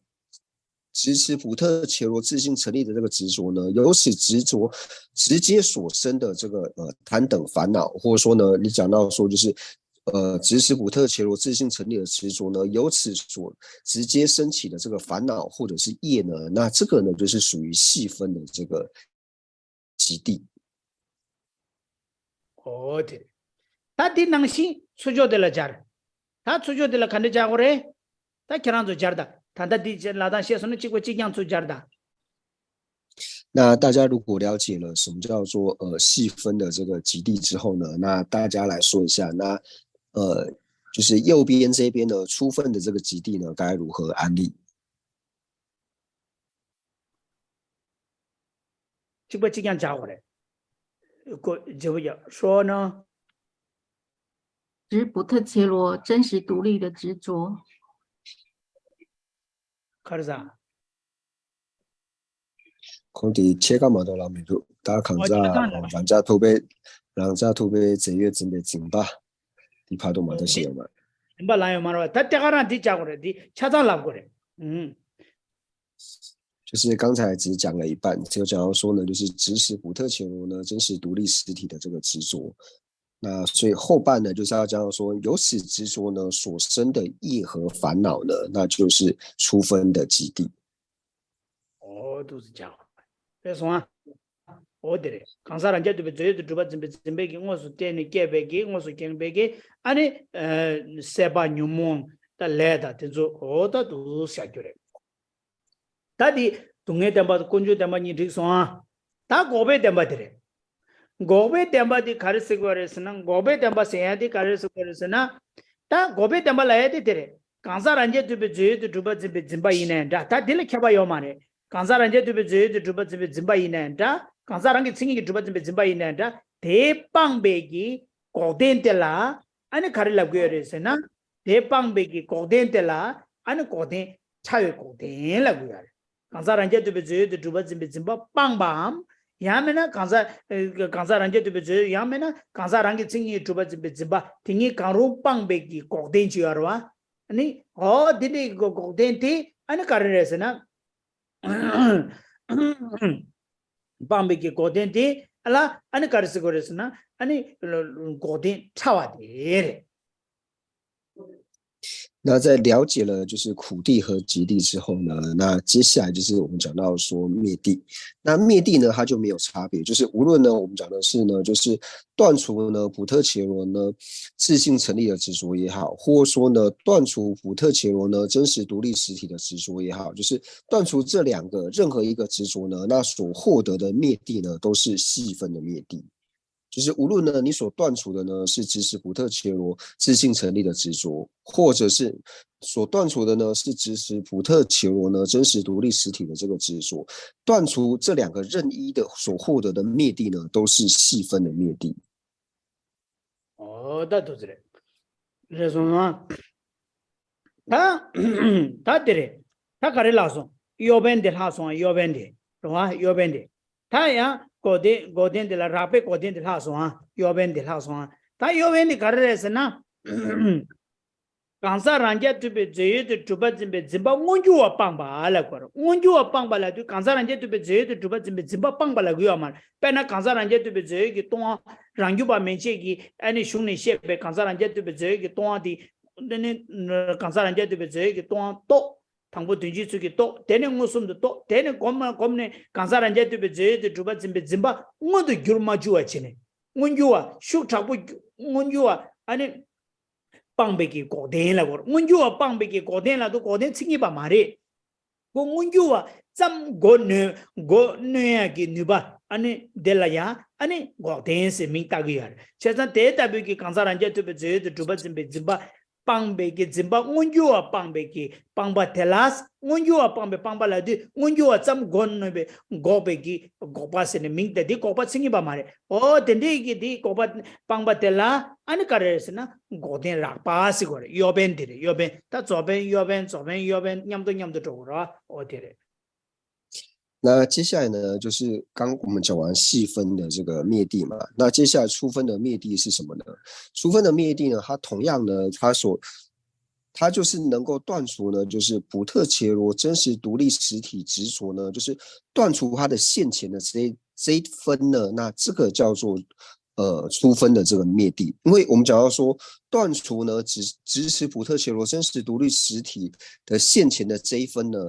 支持普特伽罗自性成立的这个执着呢，由此执着直接所生的这个呃贪等烦恼，或者说呢，你讲到说就是呃，执持普特伽罗自性成立的执着呢，由此所直接升起的这个烦恼或者是业呢，那这个呢就是属于细分的这个极地。哦，对。ད་དེ་ནང་བཞིན་ཚུར་ཕྱོགས་དེ་ལ་སྦྱར། ད་ཚུར་ཕྱོགས་དེ་ལ་ག་འདྲ་སྦྱར་དགོས་རེད། ད་ཁྱེད་རང་ཚོ་སྦྱར་ད། ད་ལྟ་འདི་ལ་དང་བཤད་སོང་ན་གཅིག་པ་གཅིག་རྐྱང་ཚུར་སྦྱར་ད།那大家如果了解了什么叫做呃细分的这个极地之后呢，那大家来说一下，那呃就是右边这边的初分的这个极地呢，该如何安立？གཅིག་པ་གཅིག་རྐྱང་སྦྱར་དགོས་རེད། ཀོ་བརྗེ་པོ་ཡ་ཧྲོ་ནོ།执普特伽罗真实独立的执着。 ག་རེ་ཟ། ཁོང་དེ་ཕྱེད་ཀ་མ་གཏོགས་ལབ་མི་འདུག་ད་གང་ཟག་རང་ཅག་ཐུག་པའི་རང་ཅག་ཐུག་པའི་རྫས་ཡོད་འཛིན་པའི་འཛིན་པ་དེ་ཕ་དུ་མ་གཏོགས་ཤེས་ཡོད་མ་རེད། འཛིན་པ་ལ་ཡོད་མ་རེད་བ། ད་ལྟ་ག་རང་འདི་བྱ་དགོས་རེད། འདི་ཆ་ཚང་ལབ་དགོས་རེད། ཨུམ། 就是刚才只讲了一半，就讲到说呢，就是执持普特伽罗呢，真实独立实体的这个执着。那所以后半呢，就是要讲到说，由此执着呢所生的业和烦恼呢，那就是初分的极地。 ཨོ་འདུག་སེ་བྱ། དཔེ་སོང་ཨ། ཨོ་དེ་རེད། གང་ཟག་རང་རྐྱ་ཐུབ་པའི་རྫས་ཡོད་དུ་གྲུབ་པ་འཛིན་པའི་འཛིན་པའི་གི་དངོས་སུ་བསྟན་ནས་སྐྱེས་པའི་གི་དངོས་སུ་སྐྱེས་པའི་གི་ཨ་ནི་སྲེད་པ་ཉོན་མོངས་དང་ལས་དང་དེ་ཚོ་ཨོ་ད་འདུག་སེ་བྱ་རྒྱུ་རེད། ད་འདི་སྡུག་བསྔལ་བདེན་པ་དང་ཀུན་འབྱུང་བདེན་པ་གཉིས་འགྲིག་སོང་ཨ། ད་འགོག་པའི་བདེན་པ་དེ་རེད། འགོག་པའི་བདེན་པ་དེ་ག་རེ་ཟེར་དགོས་རེད་ཟེར་ན། འགོག་པའི་བདེན་པ་ཟེར་ཡ་དེ་ག་རེ་ཟེར་དགོས་རེད་ཟེར་ན། ད་འགོག་པའི་བདེན་པ་ལབ་ཡ་དེ་དེ་རེད། གང་ཟག་རང་རྐྱ་ཐུབ་པའི་རྫས་ཡོད་དུ་གྲུབ་པ་འཛིན་པའི་འཛིན་པ་ཡིན་ནའི་འདྲ། ད་དེ་ལ་ཁྱད་པར་ཡོད་མ་རེད། གང་ཟག་རང་རྐྱ་ཐུབ་པའི་རྫས་ཡོད་དུ་གྲུབ་པ་འཛིན་པའི་འཛིན་པ་ཡིན་ནའི་འདྲ། གང་ཟག་རང་གི་མཚན་ཉིད་ཀྱིས་གྲུབ་པ་འཛིན་པའི་འཛིན་པ་ཡིན་ནའི་འདྲ། དེ་སྤངས་པའི་གི་འགོག་བདེན་དེ་ལ་ཨ་ནི་ག་རེ་ལབ་དགོས་ཡོད་རེད་ཟེར་ན། དེ་སྤངས་པའི་གི་འགོག་བདེན་དེ་ལ་ཨ་ནི་འགོག་བདེན་ཕྲ་བའི་འགོག་བདེན་ལབ་དགོས་ཡོད་རེད། གང་ཟག་རང་རྐྱ་ཐུབ་པའི་རྫས་ཡོད་དུ་གྲུབ་པ་འཛིན་པའི་འཛིན་པ་སྤངས་པའམ། ཡང་མིན་ན་གང་ཟག་གང་ཟག་རང་རྐྱ་ཐུབ་པའི་རྫས་ཡོད། ཡང་མིན་ན་གང་ཟག་རང་གི་མཚན་ཉིད་གྲུབ་པ་འཛིན་པའི་འཛིན་པ་དེ་གཉིས་གང་རུང་སྤངས་པའི་གི་འགོག་བདེན་ཅིག་ཡོད་རེད་བ། ཨ་ནི་ཨོ་དེ་འདྲའི་གི་འགོག་བདེན་དེ་ཨ་ནི་ག་རེ་རེད་ཟེར་ན། སྤངས་པའི་གི་འགོག་བདེན་དེ་ལ་ཨ་ནི་ག་རེ་ཟེར་དགོས་རེད་ཟེར་ན། ཨ་ནི་འགོག་བདེན་ཕྲ་བ་དེ་རེད། 那在了解了就是苦地和极地之后呢，那接下来就是我们讲到说灭地。那灭地呢，它就没有差别，就是无论呢，我们讲的是呢，就是断除呢普特伽罗呢自性成立的执着也好，或者说呢断除普特伽罗呢真实独立实体的执着也好，就是断除这两个任何一个执着呢，那所获得的灭地呢，都是细分的灭地。 就是无论呢，你所断除的呢是执持普特伽罗自性成立的执着，或者是所断除的呢是执持普特伽罗呢真实独立实体的这个执着，断除这两个任一的所获得的灭地呢，都是细分的灭地。 ཨོ་ད་འདུག་སེ་རེད། རེད་སོང་ཨ། ད་ད་དེ་རེད། ད་ག་རེ་ལྷག་སོང་། གཡོ་བན་དེ་ལྷག་སོང་ཨ། གཡོ་བན་དེ། རེད་བ། གཡོ་བན་དེ། ད་ཡང་འགོག་བདེན་འགོག་བདེན་དེ་ལ་རགས་པའི་འགོག་བདེན་དེ་ལྷག་སོང་ཨ། གཡོ་བན་དེ་ལྷག་སོང་ཨ། ད་གཡོ་བན་དེ་ག་རེ་རེད་ཟེར་ན། གང་ཟག་རང་རྐྱ་ཐུབ་པའི་རྫས་ཡོད་དུ་གྲུབ་པ་འཛིན་པའི་འཛིན་པ་མངོན་གྱུར་བ་སྤངས་པ་ལབ་དགོས་རེད། མངོན་གྱུར་བ་སྤངས་པ་ལབ་དུས་གང་ཟག་རང་རྐྱ་ཐུབ་པའི་རྫས་ཡོད་དུ་གྲུབ་པ་འཛིན་པའི་འཛིན་པ་སྤངས་པ་ལབ་ཀྱི་ཡོད་མ་རེད། དཔེར་ན་གང་ཟག་རང་རྐྱ་ཐུབ་པའི་རྫས་ཡོད་ཀྱི་སྟོང་པ་རང་རྒྱུད་པ་མན་ཆད་ཀྱི་ཨ་ནི་གཞུང་ནས་བཤད་པའི་གང་ཟག་རང་རྐྱ་ཐུབ་པའི་རྫས་ཡོད་ཀྱི་སྟོང་པ་དེ། དེ་ནི་གང་ཟག་རང་རྐྱ་ཐུབ་པའི་རྫས་ཡོད་ཀྱི་སྟོང་པ་རྟོགས། དང་པོ་དོན་སྤྱིའི་ཚུལ་གྱིས་རྟོགས། དེ་ནས་མངོན་སུམ་དུ་རྟོགས། དེ་ནས་གོམས་ལ་གོམས་ནས་གང་ཟག་རང་རྐྱ་ཐུབ་པའི་རྫས་ཡོད་དུ་གྲུབ་པ་འཛིན་པའི་འཛིན་པ་མངོན་དུ་འགྱུར་མ་འགྱུར་བ་བྱས་ནས། མངོན་གྱུར་བ་ཤུགས་དྲག་པོ་མངོན་གྱུར་བ་ཨ་ནི། སྤངས་པའི་གི་འགོག་བདེན་ལབ་དགོས་རེད། མངོན་གྱུར་བ་སྤངས་པའི་གི་འགོག་བདེན་ལབ་དུས་འགོག་བདེན་མཚན་ཉིད་པ་མ་རེད། ཁོ་མངོན་གྱུར་བ་ཙམ་མགོ་གནོན་མགོ་གནོན་ཡག་གི་ནུས་པ་ཨ་ནི་དེ་ལ་ཡང་ཨ་ནི་འགོག་བདེན་ཟེར་མིང་བཏགས་ཀྱི་ཡོད་རེད། བྱས་ཙང་དེ་ལྟ་བུའི་གི་གང་ཟག་རང་རྐྱ་ཐུབ་པའི་རྫས་ཡོད་དུ་གྲུབ་པ་འཛིན་པའི་འཛིན་པ་ སྤངས་པའི་གི་འཛིན་པ་མངོན་གྱུར་བ་སྤངས་པའི་གི་སྤངས་པ་དེ་ལ། མངོན་གྱུར་བ་སྤངས་པའི་སྤངས་པ་ལབ་དུས་མངོན་གྱུར་བ་ཙམ་མགོ་གནོན་པའི་འགོག་པའི་གི་འགོག་པ་ཟེར་ནས་མིང་བཏགས། འདི་འགོག་པ་མཚན་ཉིད་པ་མ་རེད། འོ་དེ་འདྲའི་གི་འདི་འགོག་པ་སྤངས་པ་དེ་ལ་ཨ་ནི་ག་རེ་རེད་ཟེར་ན། འགོག་བདེན་རགས་པ་ཟེར་དགོས་རེད། གཡོ་བན་འདི་རེད། གཡོ་བན། ད་རྫོགས་བན་གཡོ་བན་རྫོགས་བན་གཡོ་བན་མཉམ་དུ་མཉམ་དུ་འགྲོ་དགོས་རེད། འོ་དེ་རེད།那接下来呢，就是刚我们讲完细分的这个灭谛嘛，那接下来初分的灭谛是什么呢？初分的灭谛呢，它同样呢，它所它就是能够断除呢，就是普特伽罗真实独立实体执着呢，就是断除它的现前的这一这一分呢，那这个叫做呃初分的这个灭谛。因为我们讲到说断除呢，只只持普特伽罗真实独立实体的现前的这一分呢，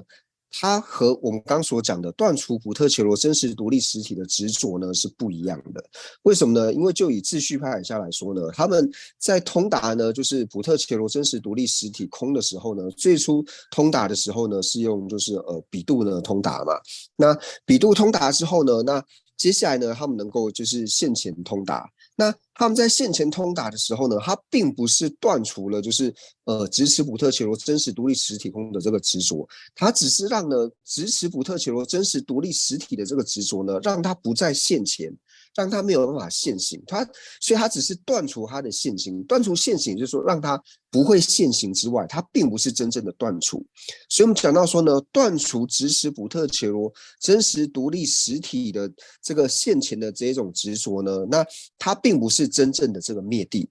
它和我们刚所讲的断除普特伽罗真实独立实体的执着呢是不一样的。为什么呢？因为就以秩序派来说呢，他们在通达呢，就是普特伽罗真实独立实体空的时候呢，最初通达的时候呢是用就是呃比度呢通达嘛。那比度通达之后呢，那接下来呢，他们能够就是现前通达。那他们在现前通达的时候呢，他并不是断除了就是呃支持普特伽罗真实独立实体空的这个执着，他只是让呢支持普特伽罗真实独立实体的这个执着呢，让它不再现前，让它没有办法现行。他所以他只是断除它的现行，断除现行就是说让它不会现行之外，它并不是真正的断除。所以我们讲到说呢，断除支持普特伽罗真实独立实体的这个现前的这一种执着呢，那它并不是真正的这个灭谛，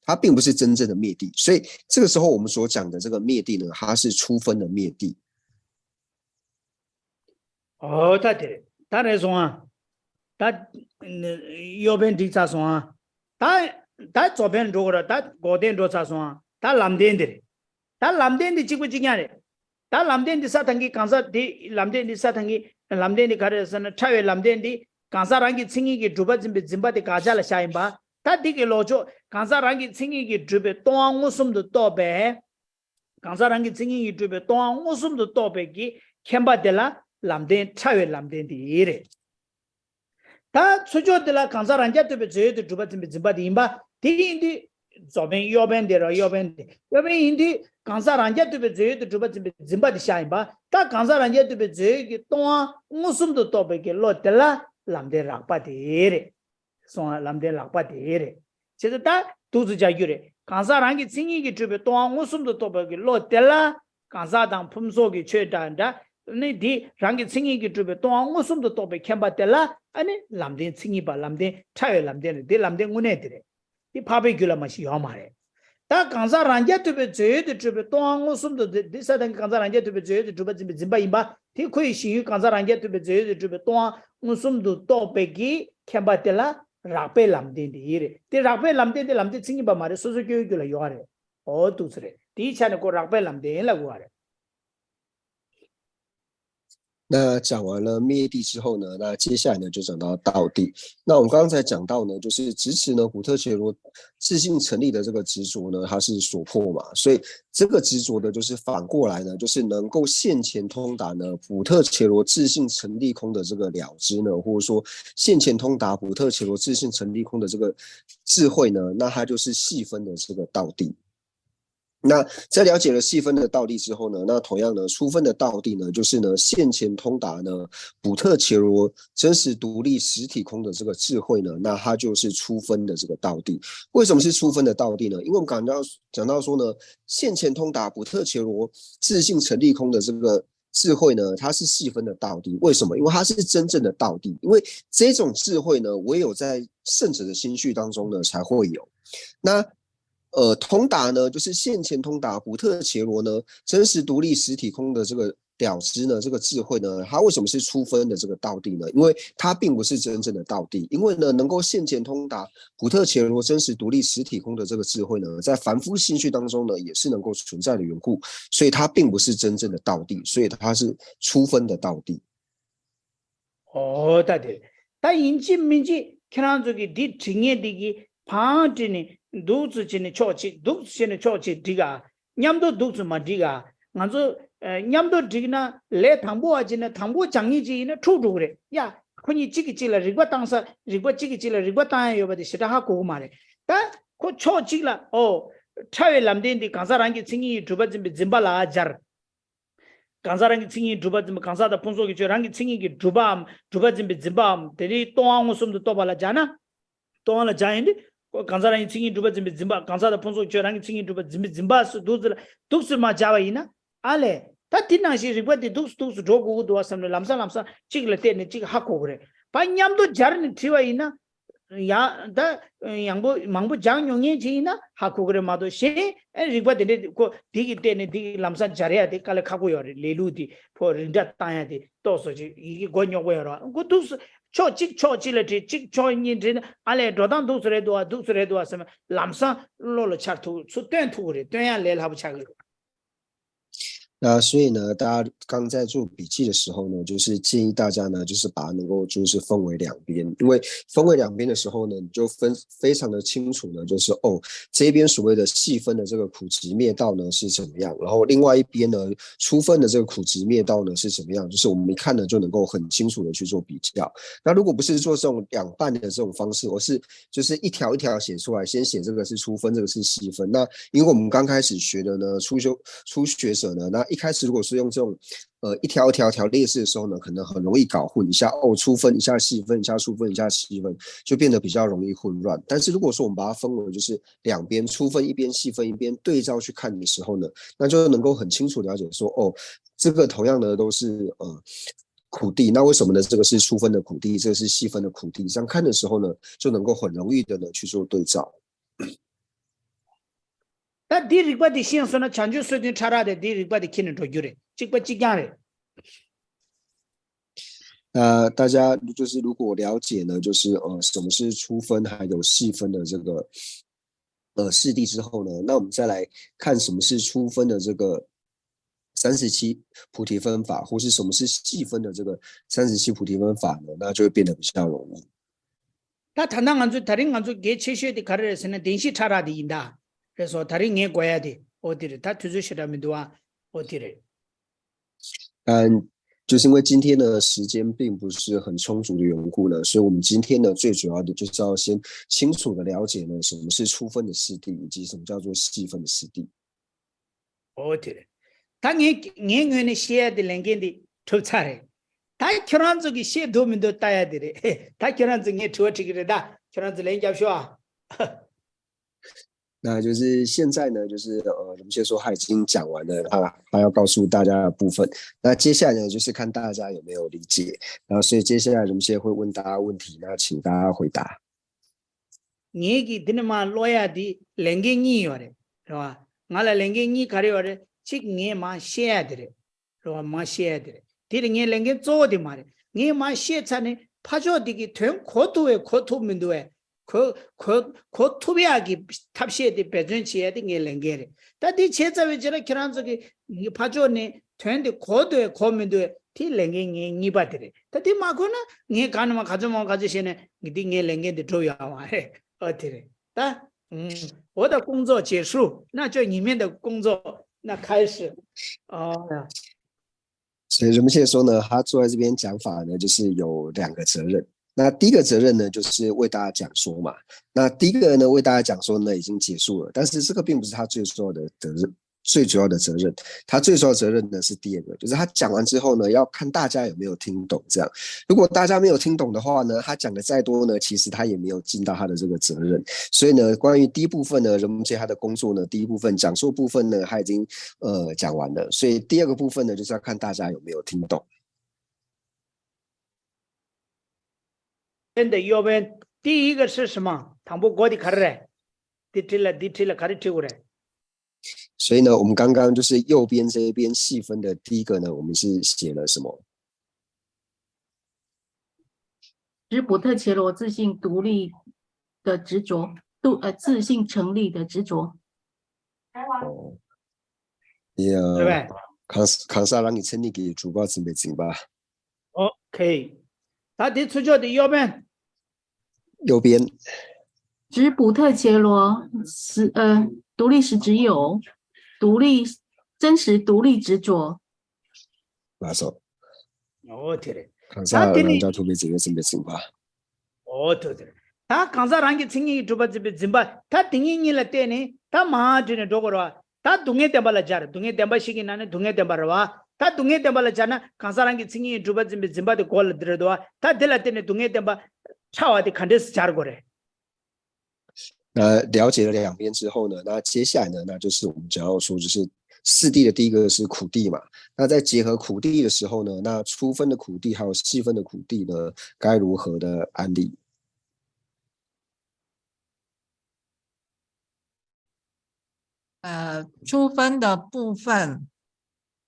它并不是真正的灭谛。所以这个时候我们所讲的这个灭谛呢，它是初分的灭谛。ཨོ་ད་དེ་རེད། ད་རེད་སོང་ཨ། ད་གཡོ་བན་འགྲིག་ཚར་སོང་ཨ། ད་ད་རྫོགས་བན་འགྲོ་དགོས་ར། ད་འགོག་བདེན་འགྲོ་ཚར་སོང་ཨ། ད་ལམ་བདེན་དེ་རེད། ད་ལམ་བདེན་དེ་གཅིག་པ་གཅིག་རྐྱང་རེད། ད་ལམ་བདེན་འདི་ས་དང་གི་གང་ཟག་དེ་ལམ་བདེན་འདི་ས་དང་གི་ལམ་བདེན་འདི་ག་རེ་ཟེར་ན། ཕྲ་བའི་ལམ་བདེན་འདི་གང་ཟག་རང་གི་མཚན་ཉིད་ཀྱིས་གྲུབ་པ་འཛིན་པའི་འཛིན་པ་དེ་དགག་བྱ་ལ་བཞག་ཡིན་པ། ད་འདི་གི་ལོག་ཕྱོགས་གང་ཟག་རང་གི་མཚན་ཉིད་ཀྱིས་གྲུབ་པའི་སྟོང་པ་མངོན་སུམ་དུ་རྟོགས་པའི། གང་ཟག་རང་གི་མཚན་ཉིད་ཀྱིས་གྲུབ་པའི་སྟོང་པ་མངོན་སུམ་དུ་རྟོགས་པའི་གི་མཁྱེན་པ་དེ་ལ་ལམ་བདེན་ཕྲ་བའི་ལམ་བདེན་དེ་རེད། ད་ཚུར་ཕྱོགས་དེ་ལ་གང་ཟག་རང་རྐྱ་ཐུབ་པའི་རྫས་ཡོད་དུ་གྲུབ་པ་འཛིན་པའི་འཛིན་པ་དེ་ཡིན་པ། དེ་ཡིན་དུས་རྫོགས་བན་གཡོ་བན་དེ་ར། གཡོ་བན་དེ་གཡོ་བན་ཡིན་དུས་གང་ཟག་རང་རྐྱ་ཐུབ་པའི་རྫས་ཡོད་དུ་གྲུབ་པ་འཛིན་པའི་འཛིན་པ་དེ་བཞག་ཡིན་པ། ད་གང་ཟག་རང་རྐྱ་ཐུབ་པའི་རྫས་ཡོད་ཀྱི་སྟོང་པ་མངོན་སུམ་དུ་རྟོགས་པའི་གི་བློ་དེ་ལ་ལམ་བདེན་རགས་པ་དེ་རེད། སོང་ལམ་བདེན་ལག་པ་དེ་རེད། བྱས་ཙང་ད་འདུག་ཚུལ་བྱ་རྒྱུ་རེད། གང་ཟག་རང་གི་མཚན་ཉིད་ཀྱིས་གྲུབ་པའི་སྟོང་པ་མངོན་སུམ་དུ་རྟོགས་པའི་གི་བློ་དེ་ལ། གང་ཟག་དང་ཕུན་ཚོགས་ཀྱི་ཆོས་འདྲ་འདྲ་ནི་འདི་རང་གི་མཚན་ཉིད་ཀྱིས་གྲུབ་པའི་སྟོང་པ་མངོན་སུམ་དུ་རྟོགས་པའི་མཁྱེན་པ་དེ་ལ་ཨ་ནི་ལམ་བདེན་མཚན་ཉིད་པ། ལམ་བདེན་ཕྲ་བའི་ལམ་བདེན་རེད། འདི་ལམ་བདེན་དངོས་གནས་དེ་རེད། འདི་འཕགས་པའི་རྒྱུད་ལ་མ་གཏོགས་ཡོད་མ་རེད། ད་གང་ཟག་རང་རྐྱ་ཐུབ་པའི་རྫས་ཡོད་དུ་གྲུབ་པའི་སྟོང་པ་མངོན་སུམ་དུ། འདི་འདི་ས་དང་གི་གང་ཟག་རང་རྐྱ་ཐུབ་པའི་རྫས་ཡོད་དུ་གྲུབ་པ་འཛིན་པའི་འཛིན་པ་ཡིན་པ། དེ་ཁོ་ཡི་ཞེན་ཡུལ་གང་ཟག་རང་རྐྱ་ཐུབ་པའི་རྫས་ཡོད་དུ་གྲུབ་པའི་སྟོང་པ་མངོན་སུམ་དུ་རྟོགས་པའི་གི་མཁྱེན་པ་དེ་ལ་རགས་པའི་ལམ་བདེན་དེ་ཡིན་རེད། དེ་རགས་པའི་ལམ་བདེན་དེ་ལམ་བདེན་མཚན་ཉིད་པ་མ་རེད། སོ་སོ་སྐྱེ་བོའི་རྒྱུད་ལ་ཡོད་རེད། འོ་འདུག་ཚུལ་རེད། དེའི་ཆ་ནས་ཁོ་རགས་པའི་ལམ་བདེན་ལབ་དགོས་པ་རེད། 那讲完了灭谛之后呢，那接下来呢就讲到道谛。那我们刚才讲到呢，就是支持呢普特伽罗自性成立的这个执着呢，它是所破嘛，所以这个执着呢，就是反过来呢，就是能够现前通达呢普特伽罗自性成立空的这个了知呢，或者说现前通达普特伽罗自性成立空的这个智慧呢，那它就是细分的这个道谛。那在了解了细分的道谛之后呢，那同样呢，初分的道谛呢，就是呢，现前通达呢，普特伽罗真实独立实体空的这个智慧呢，那它就是初分的这个道谛。为什么是初分的道谛呢？因为我们刚刚讲到说呢，现前通达普特伽罗自性成立空的这个智慧呢，它是细分的道谛。为什么？因为它是真正的道谛。因为这种智慧呢，唯有在圣者的心绪当中呢才会有。那呃，通达呢，就是现前通达普特伽罗呢，真实独立实体空的这个了知呢，这个智慧呢，它为什么是初分的这个道谛呢？因为它并不是真正的道谛。因为呢，能够现前通达普特伽罗真实独立实体空的这个智慧呢，在凡夫心绪当中呢，也是能够存在的缘故，所以它并不是真正的道谛，所以它是初分的道谛。 ཨོ་ད་དེ། ད་ཡིན་གཅིག་མིན་གཅིག་ཁྱེད་རང་ཚོ་གི་འདི་བྲིས་མཁན་འདི་གི་བང་བྲིས་ནས་འདུག་ཚུལ་བྱས་ནས་ཕྱོགས་གཅིག་འདུག་ཚུལ་བྱས་ནས་ཕྱོགས་གཅིག་བྲིས་ག་མཉམ་དུ་འདུག་ཚུལ་མ་བྲིས་ག་ང་ཚོ་ཨ་མཉམ་དུ་བྲིས་ན་ལས་དང་པོ་བ་བྱས་ན་དང་པོ་སྦྱང་མཁན་ཅིག་ཡིན་ན་འཁྲུག་འགྲོ་གི་རེད་ཡ། ཁོ་གཉིས་གཅིག་གིས་གཅིག་ལ་རིག་པ་བཏང་ས། རིག་པ་གཅིག་གིས་གཅིག་ལ་རིག་པ་བཏང་ཡ་ཡོད་པ་དེ་ཞེ་དྲག་ཧ་གོ་གི་མ་རེད། ད་ཁོ་ཕྱོགས་གཅིག་ལ་ཨོ། ཕྲ་བའི་ལམ་བདེན་དེ་གང་ཟག་རང་གི་མཚན་ཉིད་ཀྱི་གྲུབ་པ་འཛིན་པའི་འཛིན་པ་ལ་སྦྱར། གང་ཟག་རང་གི་མཚན་ཉིད་གྲུབ་པ་འཛིན་པ། གང་ཟག་དང་ཕུན་ཚོགས་ཀྱི་ཆོས་རང་གི་མཚན་ཉིད་ཀྱི་གྲུབ་པའམ་གྲུབ་པ་འཛིན་པའི་འཛིན་པའམ། དེ་ནི་སྟོང་པ་མངོན་སུམ་དུ་རྟོགས་པ་ལ་སྦྱར་ན། སྟོང་པ་ལ་སྦྱར་ཡིན་ཏེ། གང་ཟག་རང་གི་མཚན་ཉིད་གྲུབ་པ་འཛིན་པའི་འཛིན་པ། གང་ཟག་དང་ཕུན་ཚོགས་ཀྱི་ཆོས་རང་གི་མཚན་ཉིད་གྲུབ་པ་འཛིན་པའི་འཛིན་པ་སུ་འདུག་ཟེར་ལ་འདུག་ཟེར་མ་སྦྱར་བ་ཡིན་ན། ཨ་ལས། ད་དེ་ནང་བཞིན་རིགས་པ་དེ་འདུག་སུ་འདུག་སུ་འགྲོ་དགོས་ཀྱི་འདུག་བ་བསམ་ནས་ལམ་སང་ལམ་སང་གཅིག་ལ་བལྟས་ནས་གཅིག་ཧ་གོ་གི་རེད་པ། མཉམ་དུ་སྦྱར་ནས་བྲིས་པ་ཡིན་ན། ཡང་ད་ཡང་པོ་མང་པོ་སྦྱར་མྱོང་མཁན་ཅིག་ཡིན་ན་ཧ་གོ་གི་རེད་མ་གཏོགས། གཞན་ཨེ་རིགས་པ་དེ་འདྲས་ཁོ་དེ་གི་སྟེང་ནས་དེ་གི་ལམ་སང་སྦྱར་ཡ་དེ་དཀའ་ལས་ཁག་པོ་ཡོད་རེད། ལས་ལུགས་དེ་ཕོ་རིགས་འདྲ་བཏང་ཡ་དེ་ཏོག་ཙམ་ཅིག་ཡི་གེ་མགོ་རྙོག་པོ་ཡོད་རེད་པ། ཁོ་འདུག་སུ་ཕྱོགས་གཅིག་ཕྱོགས་གཅིག་ལ་བྲིས། གཅིག་ཕྱོགས་གཉིས་བྲིས་ན་ཨ་ལས་འགྲོ་སྟངས་འདུག་སུ་རེད་འདུག་བ། འདུག་སུ་རེད་འདུག་བ་བསམ་ལམ་སང་བློ་ལ་འཆར་ཐུབ། ཚུར་སྟོན་ཐུབ་ཀྱི་རེད། སྟོན་ཡ་ལས་སླ་པོ་ཆགས་ཀྱི་རེད། 那所以呢，大家刚在做笔记的时候呢，就是建议大家呢，就是把它能够就是分为两边，因为分为两边的时候呢，你就分非常的清楚呢，就是哦，这边所谓的细分的这个苦集灭道呢是怎么样，然后另外一边呢，粗分的这个苦集灭道呢是怎么样，就是我们一看呢就能够很清楚的去做比较。那如果不是做这种两半的这种方式，而是就是一条一条写出来，先写这个是粗分，这个是细分，那因为我们刚开始学的呢，初修初学者呢，那一开始如果是用这种呃一条一条条列式的时候呢，可能很容易搞混一下哦，粗分一下细分一下粗分一下细分，就变得比较容易混乱。但是如果说我们把它分为就是两边粗分一边细分一边对照去看的时候呢，那就能够很清楚了解说哦，这个同样的都是呃。苦地，那为什么呢？这个是粗分的苦地，这个是细分的苦地，这样看的时候呢，就能够很容易的呢去做对照。 ད་འདི་རིགས་པ་འདི་ཤེས་སོང་ན་བྱང་ཆུབ་སོ་བདུན་ཕྲ་རགས་དེ་འདི་རིགས་པ་འདི་ཁྱེར་ནས་འགྲོ་རྒྱུ་རེད། གཅིག་པ་གཅིག་རྐྱང་རེད། 那大家就是如果了解呢，就是呃什么是粗分还有细分的这个呃势地之后呢，那我们再来看什么是粗分的这个三十七菩提分法，或是什么是细分的这个三十七菩提分法呢？那就会变得比较容易。 ད་ད་ལྟ་ང་ཚོ་ད་རིང་ང་ཚོ་གལ་ཆེ་ཤོས་དེ་ག་རེ་རེད་ཟེར་ན་བདེན་བཞི་ཕྲ་རགས་དེ་ཡིན་ད། རེད་སོ། ད་རིང་ངས་གོ་ཡ་དེ་ཨོ་དེ་རེད། ད་དུས་ཚོད་ཞེ་དྲག་མི་འདུག་ཨ། ཨོ་དེ་རེད། 但就是因为今天呢时间并不是很充足的缘故呢，所以我们今天呢最主要的就是要先清楚的了解呢什么是粗分的四谛，以及什么叫做细分的四谛。 ཨོ་དེ་རེད། ད་ངས་ངའི་ངོས་ནས་བཤད་ཡ་དེ་ལས་འགན་དེ་གྲུབ་ཚར་རེད། ད་ཁྱོད་རང་ཚོ་གིས་ཤེས་འདུག་མི་འདུག་ལྟ་ཡ་དེ་རེད། ད་ཁྱོད་རང་ཚོ་ངས་དྲི་བ་དྲི་གི་རེད། ད་ཁྱོད་རང་ཚོ་ལན་རྒྱབ་ཤོག་ཨ། 那就是现在呢，就是呃，龙谢说他已经讲完了他他要告诉大家的部分。那接下来呢，就是看大家有没有理解。然后，所以接下来龙谢会问大家问题，那请大家回答。 ངེད་ཀྱིས་འདི་ནས་མར་ཀློག་ཡ་འདི་ལས་འགན་གཉིས་ཡོད་རེད། རེད་བ། ང་ལ་ལས་འགན་གཉིས་ག་རེ་ཡོད་རེད། གཅིག་ངས་མར་བཤད་ཡ་དེ་རེད། རེད་བ། མར་བཤད་ཡ་དེ་རེད། དེ་ནི་ངའི་ལས་འགན་གཙོ་བོ་དེ་མ་རེད། ངས་མར་བཤད་ཚར་ནས་ཕར་ཕྱོགས་དེ་གི་དོན་གོ་ཐུབ་བས་གོ་ཐུབ་མི་འདུག་བས། གོ་གོ་གོ་ཐུབ་ཡག་གི་ཐབས་ཤེས་དེ་འབད་བརྩོན་བྱེད་ཡ་དེ་ངའི་ལས་འགན་རེད། ད་དེ་བྱས་ཚར་བའི་རྗེས་ལ་ཁྱེད་རང་ཚོ་གི་ཕར་ཕྱོགས་ནས་དོན་དེ་གོ་འདུག་གོ་མི་འདུག་དེ་ལས་འགན་ངའི་གཉིས་པ་དེ་རེད། ད་དེ་མ་གོ་ན་ངས་གང་ནས་མར་ག་ཚོད་མང་ག་ཚོད་བཤད་ནས་ངས་དེ་ངའི་ལས་འགན་དེ་འགྲུབ་ཡོང་བ་རེད། ཨོ་དེ་རེད། ད་ཨུམ། 我的工作结束，那就你们的工作那开始。哦。 所以人们现在说呢，他坐在这边讲法呢，就是有两个责任。那第一个责任呢，就是为大家讲说嘛。那第一个呢，为大家讲说呢，已经结束了，但是这个并不是他最重要的责任，最主要的责任。他最主要的责任呢是第二个，就是他讲完之后呢，要看大家有没有听懂。这样，如果大家没有听懂的话呢，他讲的再多呢，其实他也没有尽到他的这个责任。所以呢，关于第一部分呢，人们现在他的工作呢，第一部分讲座部分呢，他已经呃讲完了。所以第二个部分呢，就是要看大家有没有听懂。 分的右边，第一个是什么？ དང་པོ་མགོ་དེ་ག་རེ་རེད། འདི་བྲིས་ལ་འདི་བྲིས་ལ་ག་རེ་བྲིས་དགོས་རེད། 所以呢，我们刚刚就是右边这一边细分的第一个呢，我们是写了什么？ 执普特伽罗自性独立的执着，度呃自性成立的执着。 哦，呀，对吧？ 康康萨让你成立给主播准备进吧。 OK。 ད་དེ་ཚུར་ཕྱོགས་དེ་右边。 右边。 执普特伽罗是呃独立是只有独立真实独立执着。 没错。 ཨོ་དེ་རེད། 康萨啊，对，让叫特别准备准备进吧。 ཨོ་དེ་དེ་རེད། ད་གང་ཟག་རང་གི་མཚན་ཉིད་ཀྱིས་གྲུབ་པར་འཛིན་པའི་འཛིན་པ་ད་དེ་ཉིད་གཉིས་ལ་བརྟེན་ནས་ད་མར་འགྲོ་ནས་འགྲོ་དགོས་རེད་བ། ད་སྡུག་བསྔལ་བདེན་པ་ལ་སྦྱར། སྡུག་བསྔལ་བདེན་པ་ཞིག་གི་ནང་ནས་སྡུག་བསྔལ་བདེན་པ་རེད་བ། ད་སྡུག་བསྔལ་བདེན་པ་ལ་སྦྱར་ན་གང་ཟག་རང་གི་མཚན་ཉིད་ཀྱིས་གྲུབ་པར་འཛིན་པའི་འཛིན་པ་དེ་མགོ་ལ་འདི་རེད་འདུག་བ། ད་དེ་ལ་བརྟེན་ནས་སྡུག་བསྔལ་བདེན་པ་ཕྲ་བ་དེ་ག་འདྲས་སེ་སྦྱར་དགོས་རེད། 那了解了两边之后呢，那接下来呢，那就是我们讲到说，就是四谛的第一个是苦谛嘛。那在结合苦谛的时候呢，那初分的苦谛还有细分的苦谛呢，该如何的安立？呃，初分的部分，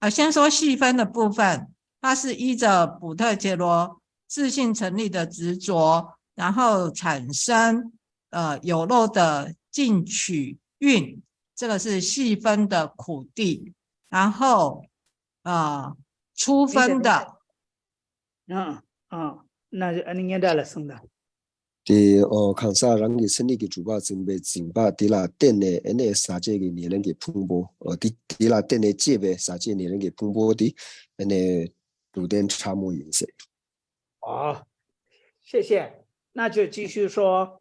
啊，先说细分的部分，它是依着补特伽罗自性成立的执着，然后产生呃有漏的进取运，这个是细分的苦地，然后呃初分的，嗯嗯，那就按你念这了，省的。 དེ་ཨོ་གང་ཟག་རང་གི་མཚན་ཉིད་ཀྱིས་གྲུབ་པར་འཛིན་པའི་འཛིན་པ་དེ་ལ་བརྟེན་ནས་ཨ་ནི་ཟག་བཅས་ཀྱི་ཉེར་ལེན་གྱི་ཕུང་པོ་ཨོ་དེ་དེ་ལ་བརྟེན་ནས་སྐྱེས་པའི་ཟག་བཅས་ཉེར་ལེན་གྱི་ཕུང་པོ་དེ་ཨ་ནི་སྡུག་བདེན་ཕྲ་མོ་ཡིན་ཟེར། 好，谢谢。那就继续说。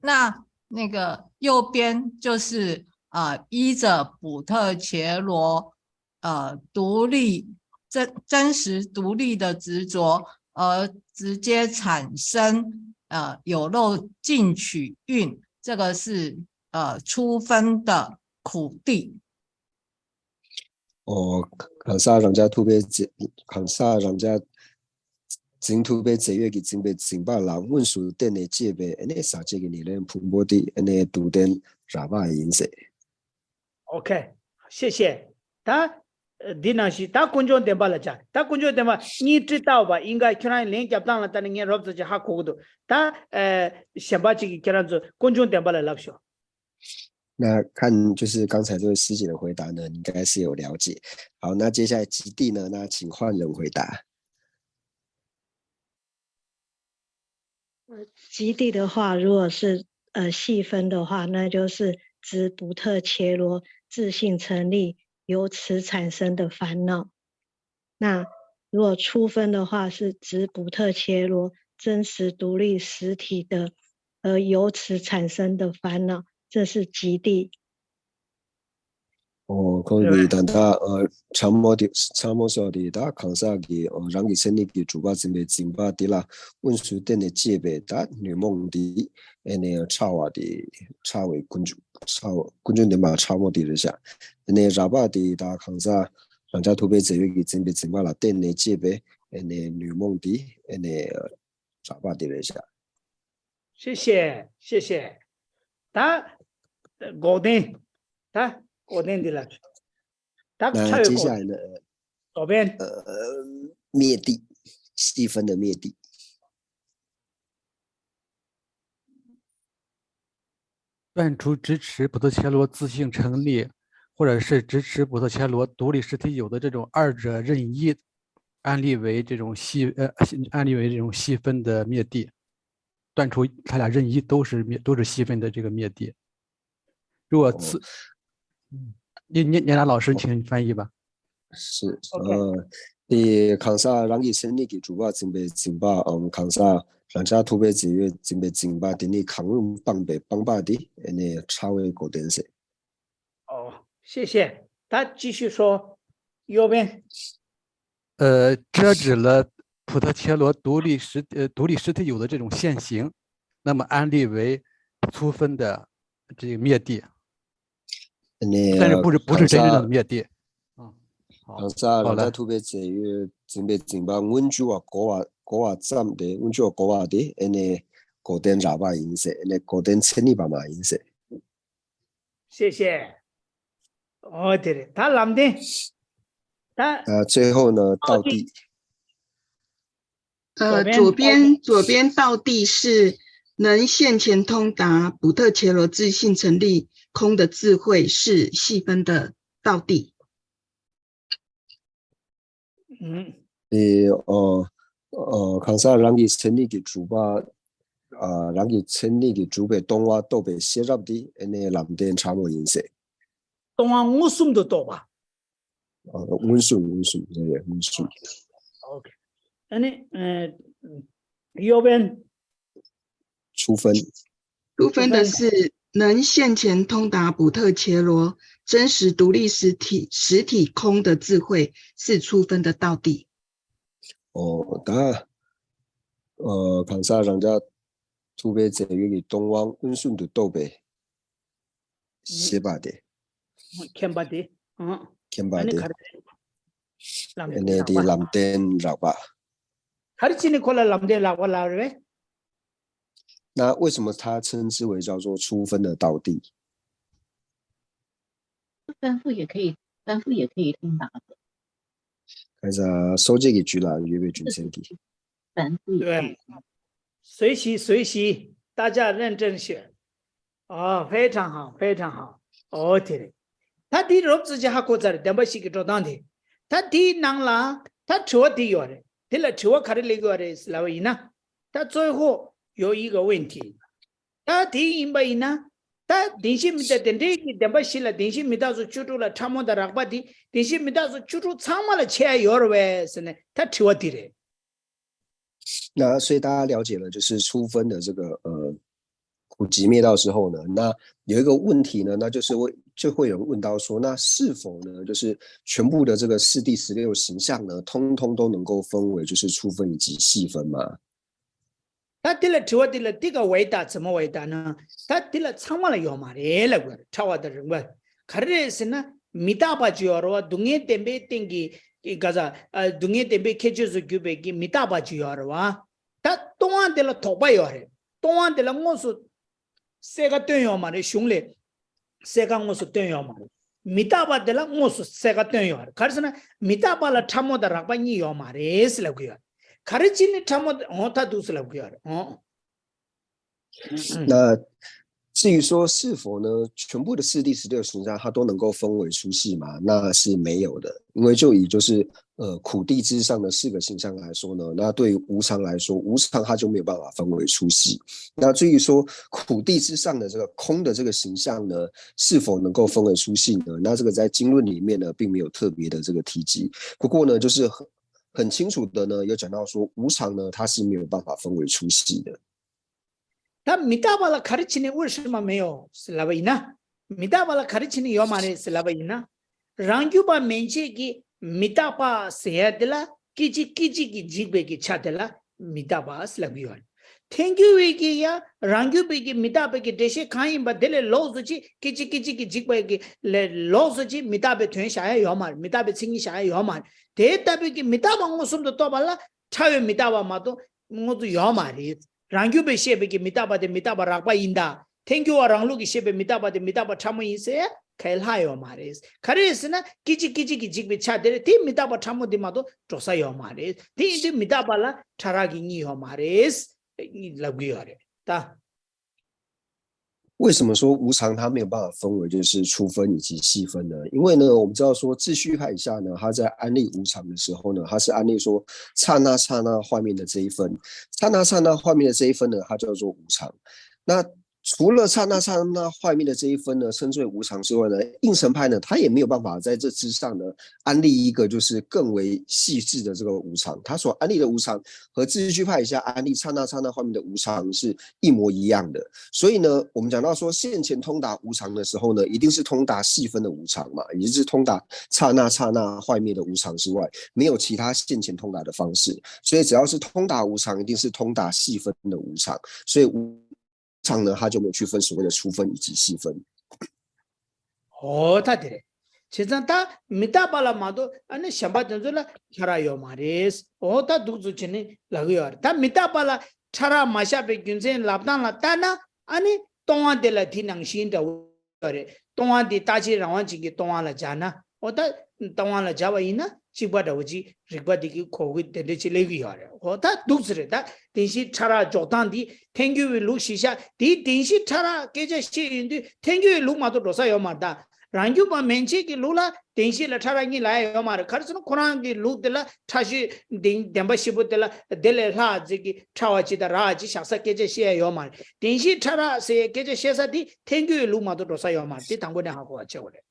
那那个右边就是呃，依着补特伽罗呃独立真真实独立的执着，而直接产生呃有漏进取运，这个是呃初分的苦地。 ཨོ་གང་ཟག་རང་རྐྱ་ཐུབ་པའི་རྫས་གང་ཟག་རང་རྐྱ་འཛིན་ཐུབ་པའི་རྫས་ཡོད་ཀྱིས་འཛིན་པའི་འཛིན་པ་ལ་དངོས་སུ་བརྟེན་ནས་སྐྱེས་པའི་ཨ་ནི་ཟག་བཅས་ཀྱི་ཉེར་ལེན་ཕུང་པོ་དེ་ཨ་ནི་སྡུག་བདེན་རགས་པ་ཡིན་ཟེར། OK，谢谢。ད་འདི་ནང་བཞིན་ད་ཀུན་འབྱུང་བདེན་པ་ལ་སྦྱར། ད་ཀུན་འབྱུང་བདེན་པ་གཉིས་བྲིས་བལྟས་པ་ཡིན་ག་ཁྱོད་རང་ལན་རྒྱབ་སྟངས་ལ་ལྟ་ནས་ངས་རོབ་ཙམ་ཅིག་ཧ་གོ་གི་འདུག་ད་ཨ་གཞན་པ་ཅིག་གིས་ཁྱེད་རང་ཚོ་ཀུན་འབྱུང་བདེན་པ་ལ་ལབ་ཤོག 那看就是刚才这位师姐的回答呢，你应该是有了解。好，那接下来极地呢，那请换人回答。 呃，极地的话，如果是呃细分的话，那就是指补特伽罗自性成立，由此产生的烦恼。那如果初分的话，是指补特伽罗真实独立实体的，而由此产生的烦恼，这是极地。 ཨོ་ཁོང་གིས་ད་ལྟ་ཨ་ཕྲ་མོ་དེ་ཕྲ་མོ་སོགས་དེ་ད་གང་ཟག་གི་ཨོ་རང་གི་མཚན་ཉིད་ཀྱིས་གྲུབ་པར་འཛིན་པའི་འཛིན་པ་དེ་ལ་དངོས་སུ་བརྟེན་ནས་སྐྱེས་པའི་ད་ཉོན་མོངས་འདི་ཨེ་ནས་ཕྲ་བ་དེ་ཕྲ་བའི་ཀུན་འབྱུང་ཕྲ་བ་ཀུན་འབྱུང་བདེན་པ་ཕྲ་མོ་དེ་རེད་ཤག་ཨེ་ནས་རགས་པ་དེ་ད་གང་ཟག་རང་རྐྱ་ཐུབ་པའི་རྫས་ཡོད་ཀྱིས་འཛིན་པའི་འཛིན་པ་ལ་བརྟེན་ནས་སྐྱེས་པའི་ཨེ་ནས་ཉོན་མོངས་འདི་ཨེ་ནས་རགས་པ་དེ་རེད་ཤག 谢谢，谢谢。ད་འགོག་བདེན། ད་འགོག་བདེན་འདི་ལ། ད་ཕྲ་བའི་那接下 འགོག 来呢， འགོག་བདེན། 呃，灭地，细分的灭地。 断除支持普特伽罗自性成立，或者是支持普特伽罗独立实体有的这种二者任意，安立为这种细呃安立为这种细分的灭地，断除它俩任意都是灭都是细分的这个灭地。如果次，嗯，念念念达老师，请翻译吧。 是，呃，དེ་གང་ཟག་རང་གི་མཚན་ཉིད་ཀྱིས་གྲུབ་པར་འཛིན་པའི་འཛིན་པའམ་གང་ཟག་རང་རྐྱ་ཐུབ་པའི་རྫས་ཡོད་འཛིན་པའི་འཛིན་པ་དེ་ནི་གང་རུང་སྤངས་པའི་སྤངས་པ་དེ་ཨེ་ནས་ཕྲ་བའི་འགོག་བདེན་ཟེར། 哦，谢谢。他继续说，右边。呃，遮止了普特伽罗独立实呃独立实体有的这种现行，那么安立为粗分的这个灭地，那但是不是不是真正的灭地。嗯，好，刚才好了人家特别节约准备准备，阮就话过话过话站的，阮就话过话的，那个果点喇叭音色，那果点千里爸爸音色。谢谢。哦，对了，他蓝的，他呃，最后呢，到地。呃，左边左边到地是能现前通达普特伽罗自性成立空的智慧是细分的到地。 嗯， ཨེ་ཨོ་ཨོ་གང་ཟག་རང་གི་མཚན་ཉིད་ཀྱིས་གྲུབ་པ་ཨ་རང་གི་མཚན་ཉིད་ཀྱིས་གྲུབ་པའི་སྟོང་པ་རྟོགས་པའི་ཤེས་རབ་འདི་ཨེ་ནས་ལམ་བདེན་ཕྲ་མོ་ཡིན་ཟེར། 东方五松的多吧？ ཨ་མངོན་སུམ་མངོན་སུམ་རེད་རེད་མངོན་སུམ། OK。那你嗯，右边。初分。初分的是能现前通达普特伽罗真实独立实体实体空的智慧是初分的道地。 ཨོ་ད་ཨ་གང་ཟག་རང་རྒྱལ་ཐུབ་པའི་རྫས་ཡོད་ཀྱི་སྟོང་དབང་ཀུན་གསུམ་དུ་རྟོགས་པའི་ཤེས་པ་དེ། མཁྱེན་པ་དེ། ཨང་། མཁྱེན་པ་ཨ་ནི་དེ། ག་རེ། ལམ་ཨ་ནི་དེ་ལམ་བདེན་རགས་པ། ག་རེ་བྱས་ནས་ཁོ་ལ་ལམ་བདེན་རགས་པ་ལབ་རེད།那为什么它称之为叫做初分的道地？翻覆也可以，翻覆也可以通达的。 还是说这个局了，预备军身体。 反复也可以。对。随喜随喜，大家认真学。哦，非常好，非常好。哦，对嘞。ད་དེ་རོབ་ཙམ་ཅིག་ཧ་གོ་ཚར་བདེན་པ་བཞི་གི་འགྲོ་སྟངས་དེ། ད་དེའི་ནང་ལ་ད་དྲི་བ་དེ་ཡོད་རེད། དེ་ལ་དྲི་བ་ག་རེ་སླེབས་ཡོད་རེད་ལབ་པ་ཡིན་ན། ད་最后有一个问题。ད་དེ་ཡིན་པ་ཡིན་ན། ད་བདེན་བཞི་མི་རྟག་དེ་འདྲའི་གི་བདེན་པ་བཞི་ལ་བདེན་བཞི་མི་རྟག་སོགས་བཅུ་དྲུག་ལ་ཕྲ་མོ་དང་རགས་པ་དེ་བདེན་བཞི་མི་རྟག་སོགས་བཅུ་དྲུག་ཚང་མ་ལ་ཕྱེ་ཡ་ཡོད་རེད་པས་ཟེར་ནས་ད་དྲི་བ་དེ་རེད། 那所以大家了解了，就是初分的这个呃苦集灭道之后呢，那有一个问题呢，那就是会就会有人问到说，那是否呢，就是全部的这个四谛十六行相呢，通通都能够分为就是初分以及细分吗？ ད་དེ་ལ་དྲི་བ་དེ་ལ་ཏི་ཀ་བའི་ད་ཙི་མོ་བའི་ད་ན། ད་དེ་ལ་ཚང་མ་ལ་ཡོད་མ་རེད་ལབ་དགོས་རེད། ཕྲ་བ་དང་རིང་བ། ག་རེ་རེད་ཟེར་ན་མི་རྟག་པ་ཅིག་ཡོད་རེད་བ། སྡུག་བསྔལ་བདེན་པའི་སྟེང་གི་ག་ས་སྡུག་བསྔལ་བདེན་པའི་ཁྱད་ཆོས་སུ་གྱུར་པའི་གི་མི་རྟག་པ་ཅིག་ཡོད་རེད་བ། ད་སྟོང་པ་དེ་ལ་དོགས་པ་ཡོད་རེད། སྟོང་པ་དེ་ལ་དངོས་སུ་གསལ་ཁ་སྟོན་ཡོད་མ་རེད། གཞུང་ལས་གསལ་ཁ་དངོས་སུ་སྟོན་ཡོད་མ་རེད། མི་རྟག་པ་དེ་ལ་དངོས་སུ་གསལ་ཁ་སྟོན་ཡོད་རེད། ག་རེ་ཟེར་ན་མི་རྟག་པ་ལ་ཕྲ་མོ་དང་རགས་པ་གཉིས་ཡོད་མ་རེད་ཟེར་ལབ་གི་ཡོད་རེད། ག་རེ་བྱས་ནས་ཕྲ་མོ་དང་འོ་ད་འདུག་ཟེར་ལབ་གི་ཡོད་རེད། འོ། 那至于说是否呢，全部的四谛十六行相它都能够分为粗细嘛？那是没有的，因为就以就是呃苦谛之上的四个行相来说呢，那对于无常来说，无常它就没有办法分为粗细。那至于说苦谛之上的这个空的这个行相呢，是否能够分为粗细呢？那这个在经论里面呢，并没有特别的这个提及。不过呢，就是很很清楚的呢，有讲到说无常呢，它是没有办法分为粗细的。 ད་མི་རྟག་པ་ལ་ག་རེ་བྱས་ནས为什么没有ཟེར་ལབ་པ་ཡིན་ན། མི་རྟག་པ་ལ་ག་རེ་བྱས་ནས་ཡོད་མ་རེད་ཟེར་ལབ་པ་ཡིན་ན། རང་རྒྱུད་པ་མན་ཆད་ཀྱི་མི་རྟག་པ་ཟེར་ཡ་དེ་ལ་སྐད་ཅིག་སྐད་ཅིག་གིས་འཇིག་པའི་གི་ཆ་དེ་ལ་མི་རྟག་པ་ཟེར་ལབ་ཀྱི་ཡོད་རེད། ཐལ་འགྱུར་བའི་གི་ཡ་རང་རྒྱུད་པའི་གི་མི་རྟག་པའི་གི་འགྲེལ་བཤད་གང་ཡིན་པ་དེ་ལས་ལོགས་སུ་ཅིག་སྐད་ཅིག་སྐད་ཅིག་གིས་འཇིག་པའི་གི་ལས་ལོགས་སུ་ཅིག་མི་རྟག་པའི་དོན་བཞག་ཡ་ཡོད་མ་རེད། མི་རྟག་པའི་མཚན་ཉིད་བཞག་ཡ་ཡོད་མ་རེད། དེ་ལྟ་བུའི་གི་མི་རྟག་པ་མངོན་སུམ་དུ་རྟོགས་པ་ལ་ཕྲ་བའི་མི་རྟག་པ་མ་གཏོགས་དངོས་སུ་ཡོད་མ་རེད། རང་རྒྱུད་པས་བཤད་པའི་གི་མི་རྟག་པ་དེ་མི་རྟག་པ་རགས་པ་ཡིན་ད། ཐལ་འགྱུར་བ་རང་ལུགས་ཀྱིས་བཤད་པའི་མི་རྟག་པ་དེ་མི་རྟག་པ་ཕྲ་མོ་ཡིན་ཟེར་ཡ་ག་ཡེ་ལྷག་ཡོད་མ་རེད། ག་རེ་ཟེར་ན་སྐད་ཅིག་སྐད་ཅིག་གིས་འཇིག་པའི་ཆ་དེ་རེད། དེ་མི་རྟག་པ་ཕྲ་མོ་དེ་མ་གཏོགས་འགྲོ་ས་ཡོད་མ་རེད། དེ་ཡིན་དུས་མི་རྟག་པ་ལ་ཕྲ་རགས་ཀྱི་གཉིས་ཡོད་མ་རེད་ལབ་ཀྱི་ཡོད་རེད་ད། 为什么说无常它没有办法分为就是初分以及细分呢？因为呢，我们知道说秩序派以下呢，它在安立无常的时候呢，它是安立说刹那刹那幻灭的这一分，刹那刹那幻灭的这一分呢，它叫做无常。那除了刹那刹那幻灭的这一分呢，称之为无常之外呢，应成派呢，它也没有办法在这之上呢安立一个就是更为细致的这个无常。它所安立的无常和秩序派以下安立刹那刹那幻灭的无常是一模一样的。所以呢，我们讲到说现前通达无常的时候呢，一定是通达细分的无常嘛，也就是通达刹那刹那幻灭的无常之外，没有其他现前通达的方式。所以只要是通达无常，一定是通达细分的无常。所以无常呢，它就没有区分所谓的初分以及细分。 འོ་ད་དེ་རེད། བྱས་ཙང་ད་མི་རྟག་པ་ལ་མ་གཏོགས་ཨ་ནི་གཞན་པ་དེ་ཚོ་ལ་ཕྲ་རགས་ཡོད་མ་རེད། འོ་ད་འདུག་ཚུལ་བྱས་ནས་ལབ་ཀྱི་ཡོད་རེད། ད་མི་རྟག་པ་ལ་ཕྲ་རགས་མ་བཞག་པའི་རྒྱུ་མཚན་ལབ་སྟངས་ལ་ལྟ་ན་ཨ་ནི་སྟོང་པ་དེ་ལ་དེ་ནང་བཞིན་འདྲ་བོ་ཡོད་རེད། སྟོང་པ་དེ་རྟག་ཆད་རང་དབང་ཅན་གྱི་སྟོང་པ་ལ་སྦྱར་ན། འོ་ད་སྟོང་པ་ལ་སྦྱར་བ་ཡིན་ན་གཅིག་པ་འདྲ་བོ་ཅིག་རིགས་པ་དེ་གི་གོ་གི་དེ་འདྲ་ཅིག་སླེབས་ཀྱི་ཡོད་རེད། འོ་ད་འདུག་ཚུལ་རེད། ད་བདེན་བཞིའི་ཕྲ་རགས་འཇོག་སྟངས་འདི་ཐལ་འགྱུར་བའི་ལུགས་གཞི་བཞག་དེའི་བདེན་བཞིའི་ཕྲ་རགས་སྐད་ཆ་བཤད་ཡོང་དུས་ཐལ་འགྱུར་བའི་ལུགས་མ་གཏོགས་འགྲོ་ས་ཡོད་མ་རེད་ད། རང་རྒྱུད་པ་མན་ཆད་ཀྱི་ལུགས་ལ་བདེན་བཞི་ལ་ཕྲ་རགས་གཉིས་ལབ་ཡ་ཡོད་མ་རེད། ག་རེ་ཟེར་ན་ཁོ་རང་གི་ལུགས་དེ་ལ་ཕྲ་ཤོས་བདེན་བདེན་པ་བཞི་པོ་དེ་ལ་དེ་ལས་ལྷག་ཅིག་གི་ཕྲ་བ་ཅིག་དང་རགས་ཅིག་བཞག་ས་སྐད་ཆ་བཤད་ཡ་ཡོད་མ་རེད། བདེན་བཞིའི་ཕྲ་རགས་ཟེར་ཡའི་སྐད་ཆ་བཤད་ས་དེ་ཐལ་འགྱུར་བའི་ལུགས་མ་གཏོགས་འགྲོ་ས་ཡོད་མ་རེད། དེ་དང་པོ་ནས་ཧ་གོ་བ་བྱེད་དགོས་རེད།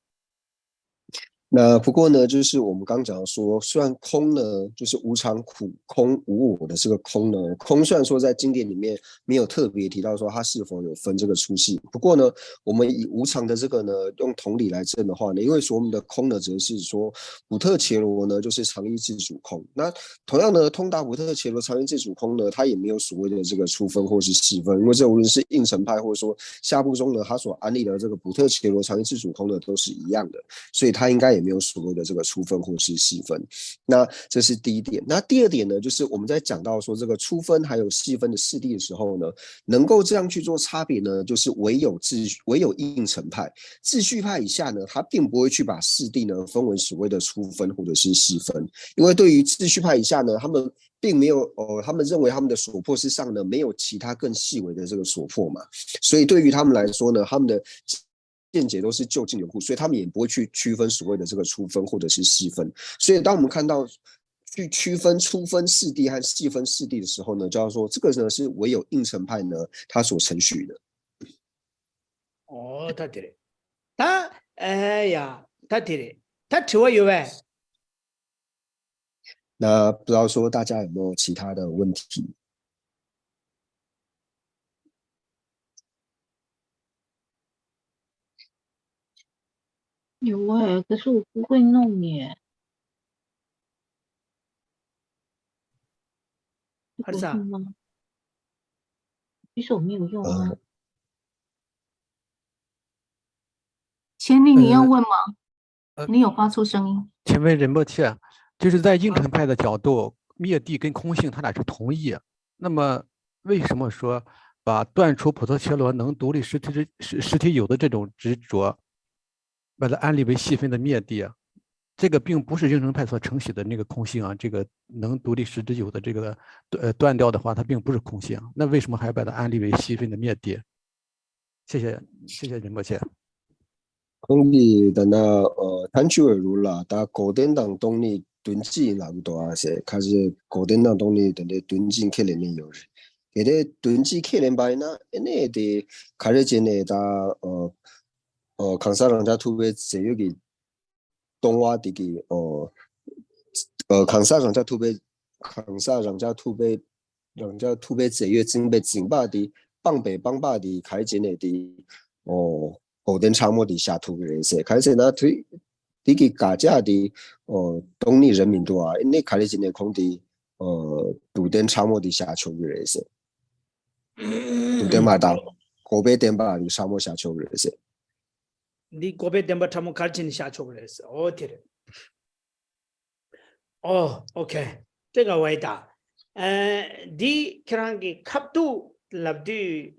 那不过呢，就是我们刚讲说，虽然空呢，就是无常、苦、空、无我的这个空呢，空虽然说在经典里面没有特别提到说它是否有分这个粗细，不过呢，我们以无常的这个呢，用同理来证的话呢，因为所谓的空呢，指的是说普特伽罗呢，就是常一自主空。那同样呢，通达普特伽罗常一自主空呢，它也没有所谓的这个粗分或是细分，因为这无论是应成派或者说夏部宗呢，他所安立的这个普特伽罗常一自主空呢，都是一样的。所以它应该也没有所谓的这个粗分或是细分。那这是第一点。那第二点呢，就是我们在讲到说这个粗分还有细分的四谛的时候呢，能够这样去做差别呢，就是唯有秩唯有应成派，秩序派以下呢，他并不会去把四谛呢分为所谓的粗分或者是细分，因为对于秩序派以下呢，他们并没有呃，他们认为他们的所破之上呢，没有其他更细微的这个所破嘛，所以对于他们来说呢，他们的见解都是究竟有故，所以他们也不会去区分所谓的这个粗分或者是细分。所以当我们看到去区分粗分四谛和细分四谛的时候呢，就要说这个呢是唯有应成派呢他所承许的。哦，他对嘞，他哎呀，他对嘞，他ถือว่า有呗。那不知道说大家有没有其他的问题？有哎，可是我不会弄耶。还是啊？举手没有用啊。千丽，你要问吗？你有发出声音。请问仁波切，就是在应成派的角度，灭谛跟空性它俩是同义，那么为什么说把断除普陀伽罗能独立实体实体有的这种执着，把它安立为细分的灭谛啊？这个并不是应成派所承许的那个空性啊，这个能独立实体有的这个呃断掉的话，它并不是空性，那为什么还把它安立为细分的灭谛？谢谢谢谢仁波切。 ཁོང་གིས་ད་ནི་ཐན་ཆུ་བའི་རུ་ལ་ད་འགོག་བདེན་དང་སྟོང་ཉིད་དོན་གཅིག་ཡིན་ལབ་ཀྱི་འདུག་ཨ་ཟེར། ཁ་ཅིག་འགོག་བདེན་དང་སྟོང་ཉིད་དེ་འདྲའི་དོན་གཅིག་ཁས་ལེན་ནས་ཡོད་རེད། དེ་འདྲའི་དོན་གཅིག་ཁས་ལེན་པ་ཡིན་ན་ཨེ་ནས་དེ་ག་རེ་བྱས་ནས་ད་གང་ཟག་རང་རྐྱ་ཐུབ་པའི་རྫས་ཡོད་ཀྱི་སྟོང་བ་དེ་གི་གང་ཟག་རང་རྐྱ་ཐུབ་པའི་གང་ཟག་རང་རྐྱ་ཐུབ་པའི་རང་རྐྱ་ཐུབ་པའི་རྫས་ཡོད་འཛིན་པའི་འཛིན་པ་དེ་སྤངས་པའི་སྤངས་པ་དེ་ག་རེ་བྱས་ནས་དེ་འགོག་བདེན་ཕྲ་མོ་དེ་བཞག་ཐུབ་ཀྱི་རེད་ཟེར། ག་རེ་ཟེར་ན་དེ་དེ་གི་དགག་བྱ་དེ་སྟོང་ཉིད་རེད་མི་འདུག་ཨ། ཨེ་ནས་ག་རེ་བྱས་ནས་ཁོང་དེ་སྡུག་བདེན་ཕྲ་མོ་དེ་བཞག་ཆོག་གི་རེད་ཟེར། སྡུག་བདེན་མ་དང་འགོག་པའི་བདེན་པ་དེ་ཕྲ་མོ་བཞག་ཆོག་གི་རེད་ཟེར། འདི་འགོག་པའི་བདེན་པ་ཕྲ་མོ་ག་རེ་བྱས་ནས་བཞག་ཆོག་གི་རེད་ཟེར། ཨོ་དེ་རེད། ཨོ་ཨོ་ཁེ། དེ་ག་བའི་ད། ཨ་འདི་ཁྱེད་རང་གི་ཁ་ཐུག་ལབ་དུས་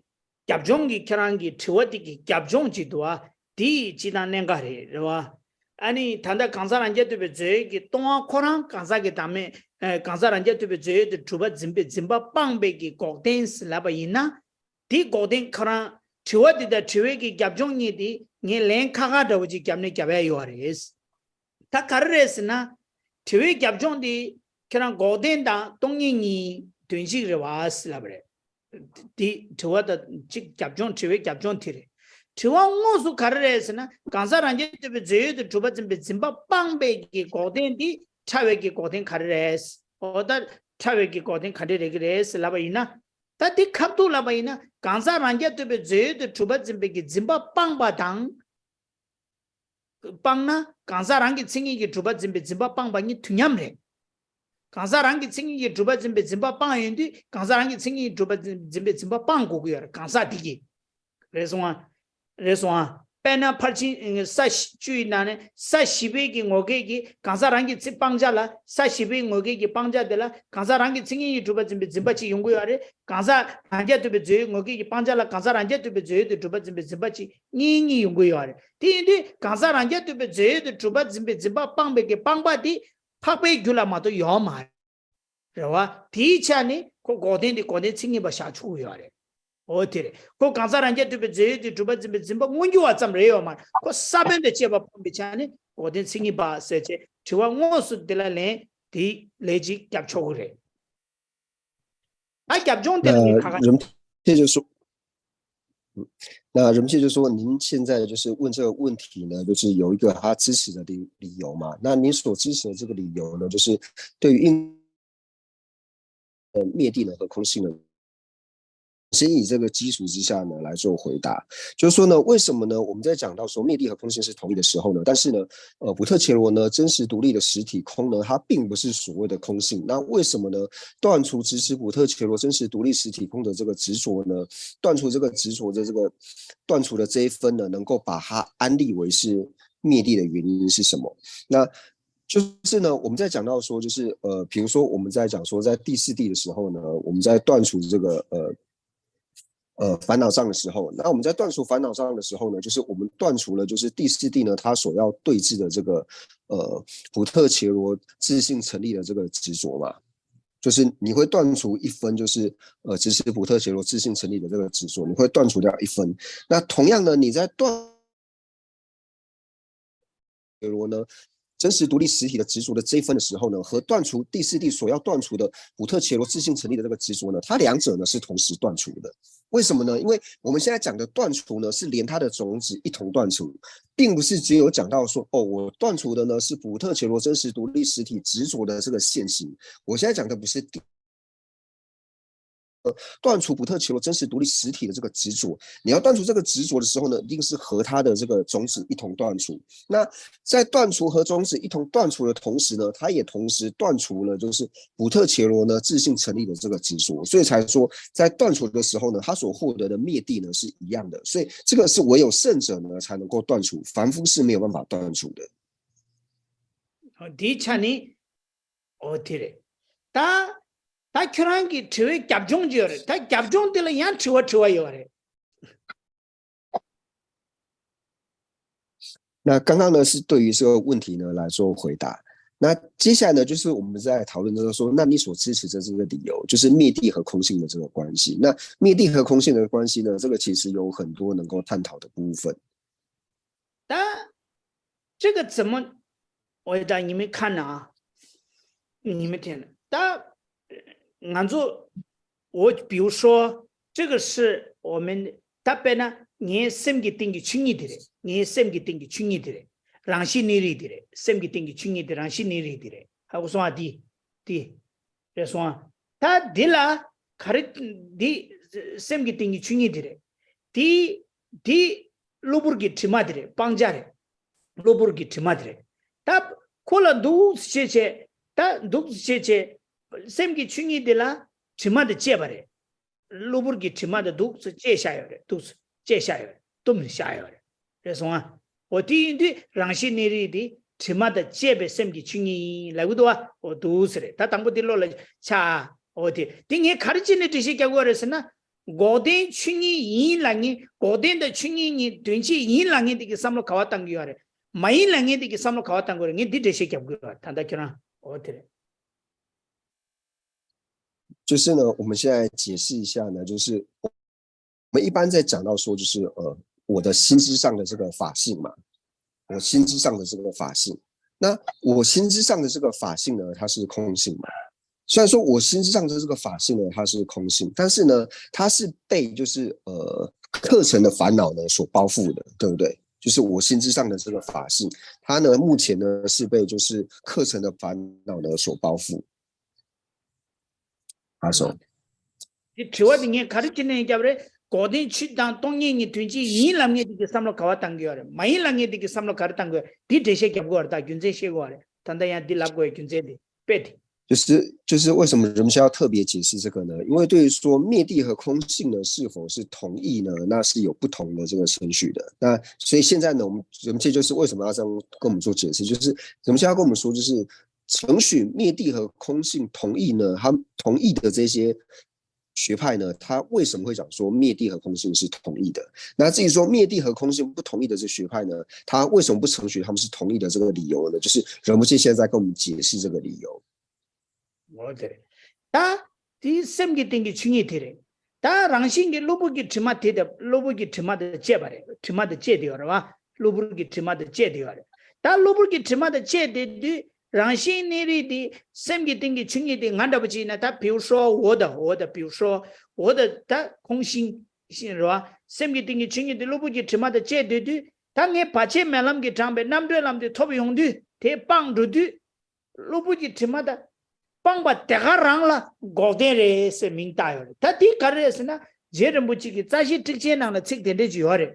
རྒྱབ་ལྗོངས་ཀྱི་ཁྱེད་རང་གི་དྲི་བ་དེ་གི་རྒྱབ་ལྗོངས་ཅིག་འདུག་ཨ། དེ་ཡི་སྤྱི་དང་གནད་འགག་རེད་རེད་བ། ཨ་ནི་ད་ལྟ་གང་ཟག་རང་རྐྱ་ཐུབ་པའི་རྫས་ཡོད་ཀྱི་སྟོང་པ་ཁོ་རང་གང་ཟག་གི་བདག་མེད་ཨ་གང་ཟག་རང་རྐྱ་ཐུབ་པའི་རྫས་ཡོད་དུ་གྲུབ་པ་འཛིན་པའི་འཛིན་པ་སྤངས་པའི་གི་འགོག་བདེན་ཟེར་ལབ་པ་ཡིན་ན། དེ་འགོག་བདེན་ཁོ་རང་དྲི་བ་དེ་དང་དྲི་བའི་གི་རྒྱབ་ལྗོངས་གཉིས་དེ་ངས་ལན་ཁ་ཁ་འདྲ་བོ་ཅིག་རྒྱབ་ནས་རྒྱབ་ཡ་ཡོད་རེད། ད་ག་རེ་རེད་ཟེར་ན། དྲི་བའི་རྒྱབ་ལྗོངས་དེ་ཁྱེད་རང་འགོག་བདེན་དང་སྟོང་ཉིད་གཉིས་དོན་གཅིག་རེད་བ་ཟེར་ལབ་པ་རེད། དེ་དྲི་བ་དང་གཅིག་རྒྱབ་ལྗོངས་དྲི་བའི་རྒྱབ་ལྗོངས་དེ་རེད། དྲི་བ་དངོས་སུ་ག་རེ་རེད་ཟེར་ན་གང་ཟག་རང་རྐྱ་ཐུབ་པའི་རྫས་ཡོད་དུ་གྲུབ་པ་འཛིན་པའི་འཛིན་པ་སྤངས་པའི་གི་འགོག་བདེན་དེ་ཕྲ་བའི་གི་འགོག་བདེན་ག་རེ་རེད། འོ་ད་ཕྲ་བའི་གི་འགོག་བདེན་ག་འདྲས་རེད་གི་རེད་ཟེར་ལབ་པ་ཡིན་ན། ད་དེ་ཁ་ཐུག་ལབ་པ་ཡིན་ན་གང་ཟག་རང་རྐྱ་ཐུབ་པའི་རྫས་ཡོད་དུ་གྲུབ་པ་འཛིན་པའི་གི་འཛིན་པ་སྤངས་པ་དང་། སྤངས་ན་གང་ཟག་རང་གི་མཚན་ཉིད་ཀྱིས་གྲུབ་པ་འཛིན་པའི་འཛིན་པ་སྤངས་པ་གཉིས་དུས་མཉམ་རེད། གང་ཟག་རང་གི་མཚན་ཉིད་ཀྱིས་གྲུབ་པ་འཛིན་པའི་འཛིན་པ་སྤངས་ཡོང་དུས་གང་ཟག་རང་གི་མཚན་ཉིད་ཀྱིས་གྲུབ་པ་འཛིན་པའི་འཛིན་པ་སྤང་དགོས་ཀྱི་ཡོད་རེད་གང་ཟག་དེ་གིས། རེད་སོང་ཨ། རེད་སོང་ཨ། དཔེར་ན་ཕར་ཕྱིན་ས་བཅུ་ཡི་ནང་ནས་ས་བཞི་པའི་གི་ངོ་སྐལ་གྱི་གང་ཟག་རང་གི་ཚེ་སྤང་བྱ་ལ་ས་བཞི་པའི་ངོ་སྐལ་གྱི་སྤང་བྱ་དེ་ལ་གང་ཟག་རང་གི་མཚན་ཉིད་ཀྱིས་གྲུབ་པ་འཛིན་པའི་འཛིན་པ་གཅིག་ཡོང་གི་ཡོད་རེད། གང་ཟག་རང་རྐྱ་ཐུབ་པའི་རྫས་ཡོད་ངོ་སྐལ་གྱི་སྤང་བྱ་ལ་གང་ཟག་རང་རྐྱ་ཐུབ་པའི་རྫས་ཡོད་དུ་གྲུབ་པ་འཛིན་པའི་འཛིན་པ་གཅིག་གཉིས་གཉིས་ཡོང་གི་ཡོད་རེད། དེ་ཡིན་དུས་གང་ཟག་རང་རྐྱ་ཐུབ་པའི་རྫས་ཡོད་དུ་གྲུབ་པ་འཛིན་པའི་འཛིན་པ་སྤངས་པའི་གི་སྤངས་པ་དེ་འཕགས་པའི་རྒྱུད་ལ་མ་གཏོགས་ཡོད་མ་རེད། རེད་བ། དེའི་ཆ་ནས་ཁོ་འགོག་བདེན་དེ་འགོག་བདེན་མཚན་ཉིད་པ་བཞག་ཆོག་གི་ཡོད་རེད། འོ་དེ་རེད། ཁོ་གང་ཟག་རང་རྐྱ་ཐུབ་པའི་རྫས་ཡོད་དུ་གྲུབ་པ་འཛིན་པའི་འཛིན་པ་མངོན་གྱུར་བ་ཙམ་རེད་ཡོད་མ་རེད། ཁོ་ས་བོན་དང་བཅས་པ་སྤངས་པའི་ཆ་ནས་འགོག་བདེན་མཚན་ཉིད་པ་ཟེར་བྱས་དྲི་བ་དངོས་སུ་དེ་ལ་ལན་དེ་ལས་ཅིག་རྒྱབ་ཆོག་གི་རེད། ཨ་རྒྱབ་ལྗོངས་དེ་ལ་ངས་ཁ་ཁ་རིམ་ཐེ་ཅོ་སུ། 那人气就说您现在就是问这个问题呢，就是有一个他支持的理理由嘛。那您所支持的这个理由呢，就是对于应呃灭地呢和空性呢，先以这个基础之下呢来做回答，就是说呢，为什么呢？我们在讲到说灭地和空性是同意的时候呢，但是呢，呃，普特伽罗呢，真实独立的实体空呢，它并不是所谓的空性。那为什么呢？断除只是普特伽罗真实独立实体空的这个执着呢，断除这个执着的这个断除的这一分呢，能够把它安立为是灭地的原因是什么？那就是呢，我们在讲到说，就是呃，比如说我们在讲说在第四地的时候呢，我们在断除这个呃呃烦恼障的时候，那我们在断除烦恼障的时候呢，就是我们断除了就是第四地呢它所要对峙的这个呃普特伽罗自性成立的这个执着嘛，就是你会断除一分，就是呃只是普特伽罗自性成立的这个执着，你会断除掉一分。那同样呢，你在断伽罗呢，真实独立实体的执着的这一分的时候呢，和断除第四地所要断除的普特伽罗自性成立的这个执着呢，它两者呢是同时断除的。为什么呢？因为我们现在讲的断除呢，是连它的种子一同断除，并不是只有讲到说，哦，我断除的呢是普特伽罗真实独立实体执着的这个现行。我现在讲的不是第断除普特伽罗真实独立实体的这个执着。你要断除这个执着的时候呢，一定是和它的这个种子一同断除。那在断除和种子一同断除的同时呢，它也同时断除了就是普特伽罗呢自性成立的这个执着，所以才说在断除的时候呢，它所获得的灭地呢是一样的。所以这个是唯有圣者呢才能够断除，凡夫是没有办法断除的。འདིའི་ཆ་ནས། ཨོ་དེ་རེད། ད་ད་ཁྱོད་རང་གི་དྲི་བའི་རྒྱབ་ལྗོངས་ཅི་ཡོད་རེད། ད་རྒྱབ་ལྗོངས་དེ་ལ་ཡང་དྲི་བ་དྲི་བ་ཡོད་རེད། 那刚刚呢是对于这个问题呢来做回答。那接下来呢，就是我们在讨论，就是说，那你所支持的这个理由，就是灭地和空性的这个关系。那灭地和空性的关系呢，这个其实有很多能够探讨的部分。但这个怎么，我让你们看呢啊，你们听了，但俺做，我比如说，这个是我们大概呢，你身体定义轻一点的，你身体定义轻一点的，让心里一点的，身体定义轻一点，让心里一点的，还有说啊，第第。རེད་སོང་ཨ། ད་འདི་ལ་ག་རེ། འདི་སེམས་ཀྱི་སྟེང་གི་ཆོས་ཉིད་དེ་རེད། འདི་འདི་གློ་བུར་གྱི་དྲི་མ་དེ་རེད། སྤང་བྱ་རེད། གློ་བུར་གྱི་དྲི་མ་དེ་རེད། ད་ཁོ་ལ་འདུག་སེ་བྱས་བྱས། ད་འདུག་སེ་བྱས་བྱས། སེམས་ཀྱི་ཆོས་ཉིད་དེ་ལ་དྲི་མ་དེ་བཅས་པ་རེད། གློ་བུར་གྱི་དྲི་མ་དེ་འདུག་སེ་བཅས་བཞག་ཡོད་རེད། འདུག་སེ་བཅས་བཞག་ཡོད་རེད། བཏུམས་བཞག་ཡོད་རེད། རེད་སོང་ཨ། འོ་དེ་ཡིན་དུས་རང་བཞིན་གནས་རིགས་དེ་དྲི་མ་དང་བཅས་པའི་སེམས་ཀྱི་ཆོས་ཉིད་ཡིན་ལབ་གི་འདུག་བ། འོ་འདུག་ཟེར་རེད། ད་དང་པོ་དེ་བློ་ལ་འཆར། འོ་དེ་དེ་ངས་ག་རེ་བྱས་ནས་འགྲེལ་བཤད་རྒྱག་དགོས་རེད་ཟེར་ན། འགོག་བདེན་ཆོས་ཉིད་ཡིན་ལབ་མཁན། འགོག་བདེན་དང་ཆོས་ཉིད་གཉིས་དོན་གཅིག་ཡིན་ལབ་མཁན་དེ་གི་བསམ་བློ་ག་བ་བཏང་གི་ཡོད་རེད། མ་ཡིན་ལབ་མཁན་དེ་གི་བསམ་བློ་ག་བ་བཏང་དགོས་རེད། ངས་འདི་འགྲེལ་བཤད་རྒྱབ་དགོས་རེད། ད་ལྟ་ཁྱོད་རང་འོ་དེ་རེད། 就是呢，我们现在解释一下呢，就是我们一般在讲到说，就是呃，我的心智上的这个法性嘛，我心智上的这个法性，那我心智上的这个法性呢，它是空性嘛。虽然说我心智上的这个法性呢，它是空性，但是呢，它是被就是呃课程的烦恼呢所包覆的，对不对？就是我心智上的这个法性，它呢目前呢是被就是课程的烦恼呢所包覆。 ཨ་སོ། དེ་དྲི་བ་དེ་ངས་ག་རེ་བྱས་ནས་རྒྱབ་རེད། འགོག་བདེན་ཆོས་དང་སྟོང་ཉིད་གཉིས་དོན་གཅིག་ཡིན་ལབ་མཁན་དེ་གི་བསམ་བློ་ག་བ་བཏང་གི་ཡོད་རེད། མ་ཡིན་ལབ་མཁན་དེ་གི་བསམ་བློ་ག་རེ་བཏང་གི་ཡོད་རེད། དེ་འགྲེལ་བཤད་རྒྱབ་དགོས་རེད། ད་རྒྱུ་མཚན་ཤེས་དགོས་རེད། ད་ལྟ་ཡང་འདི་ལབ་དགོས་རྒྱུ་མཚན་དེ་དཔེ་དེ། 就是就是为什么人们要特别解释这个呢？因为对于说灭地和空性呢是否是同意呢，那是有不同的这个程序的。那所以现在呢，我们人们这就是为什么要这样跟我们做解释，就是人们现在要跟我们说，就是程序灭地和空性同意呢，他同意的这些学派呢，他为什么会讲说灭地和空性是同意的？那至于说灭地和空性不同意的这学派呢，他为什么不承许他们是同意的这个理由呢？就是人们现在在跟我们解释这个理由。 འོ་དེ་རེད། ད་དེའི་སེམས་ཀྱི་སྟེང་གི་ཆོས་ཉིད་དེ་རེད། ད་རང་བཞིན་གྱི་གློ་བུར་གྱི་དྲི་མ་དེ་དང་གློ་བུར་གྱི་དྲི་མ་དང་བཅས་པ་རེད། དྲི་མ་དང་བཅས་དེ་ཡོད་རེད་བ། གློ་བུར་གྱི་དྲི་མ་དང་བཅས་དེ་ཡོད་རེད། ད་གློ་བུར་གྱི་དྲི་མ་དང་བཅས་དེ་དུས་རང་བཞིན་གནས་རིགས་དེ་སེམས་ཀྱི་སྟེང་གི་ཆོས་ཉིད་དེ་ང་འདྲ་པོ་ཅིག་ཡིན་ན། ད་比如说我的། 我的། 比如说我的། ད་空性། ཤེས་རེད་བ། སེམས་ཀྱི་སྟེང་གི་ཆོས་ཉིད་དེ་གློ་བུར་གྱི་དྲི་མ་དང་བཅས་སྡོད་དུས། ད་ངས་བར་ཆད་མེད་ལམ་གྱིས་དྲངས་པའི་རྣམ་གྲོལ་ལམ་དེ་ཐོབ་ཡོང་དུས། དེ་སྤངས་འགྲོ་དུས། གློ་བུར་གྱི་དྲི་མ་དང་སྤངས་པ་དེ་ག་རང་ལ་འགོག་བདེན་རེད་ཟེར་མིང་བཏགས་ཡོད་རེད། ད་དེ་ག་རེ་རེད་ཟེར་ན། རྗེ་རིན་པོ་ཆེ་གི་རྩ་ཤེ་ཊཱིཀ་ཆེན་ནང་ལ་ཚིག་དེ་འདྲས་ཅིག་ཡོད་རེད།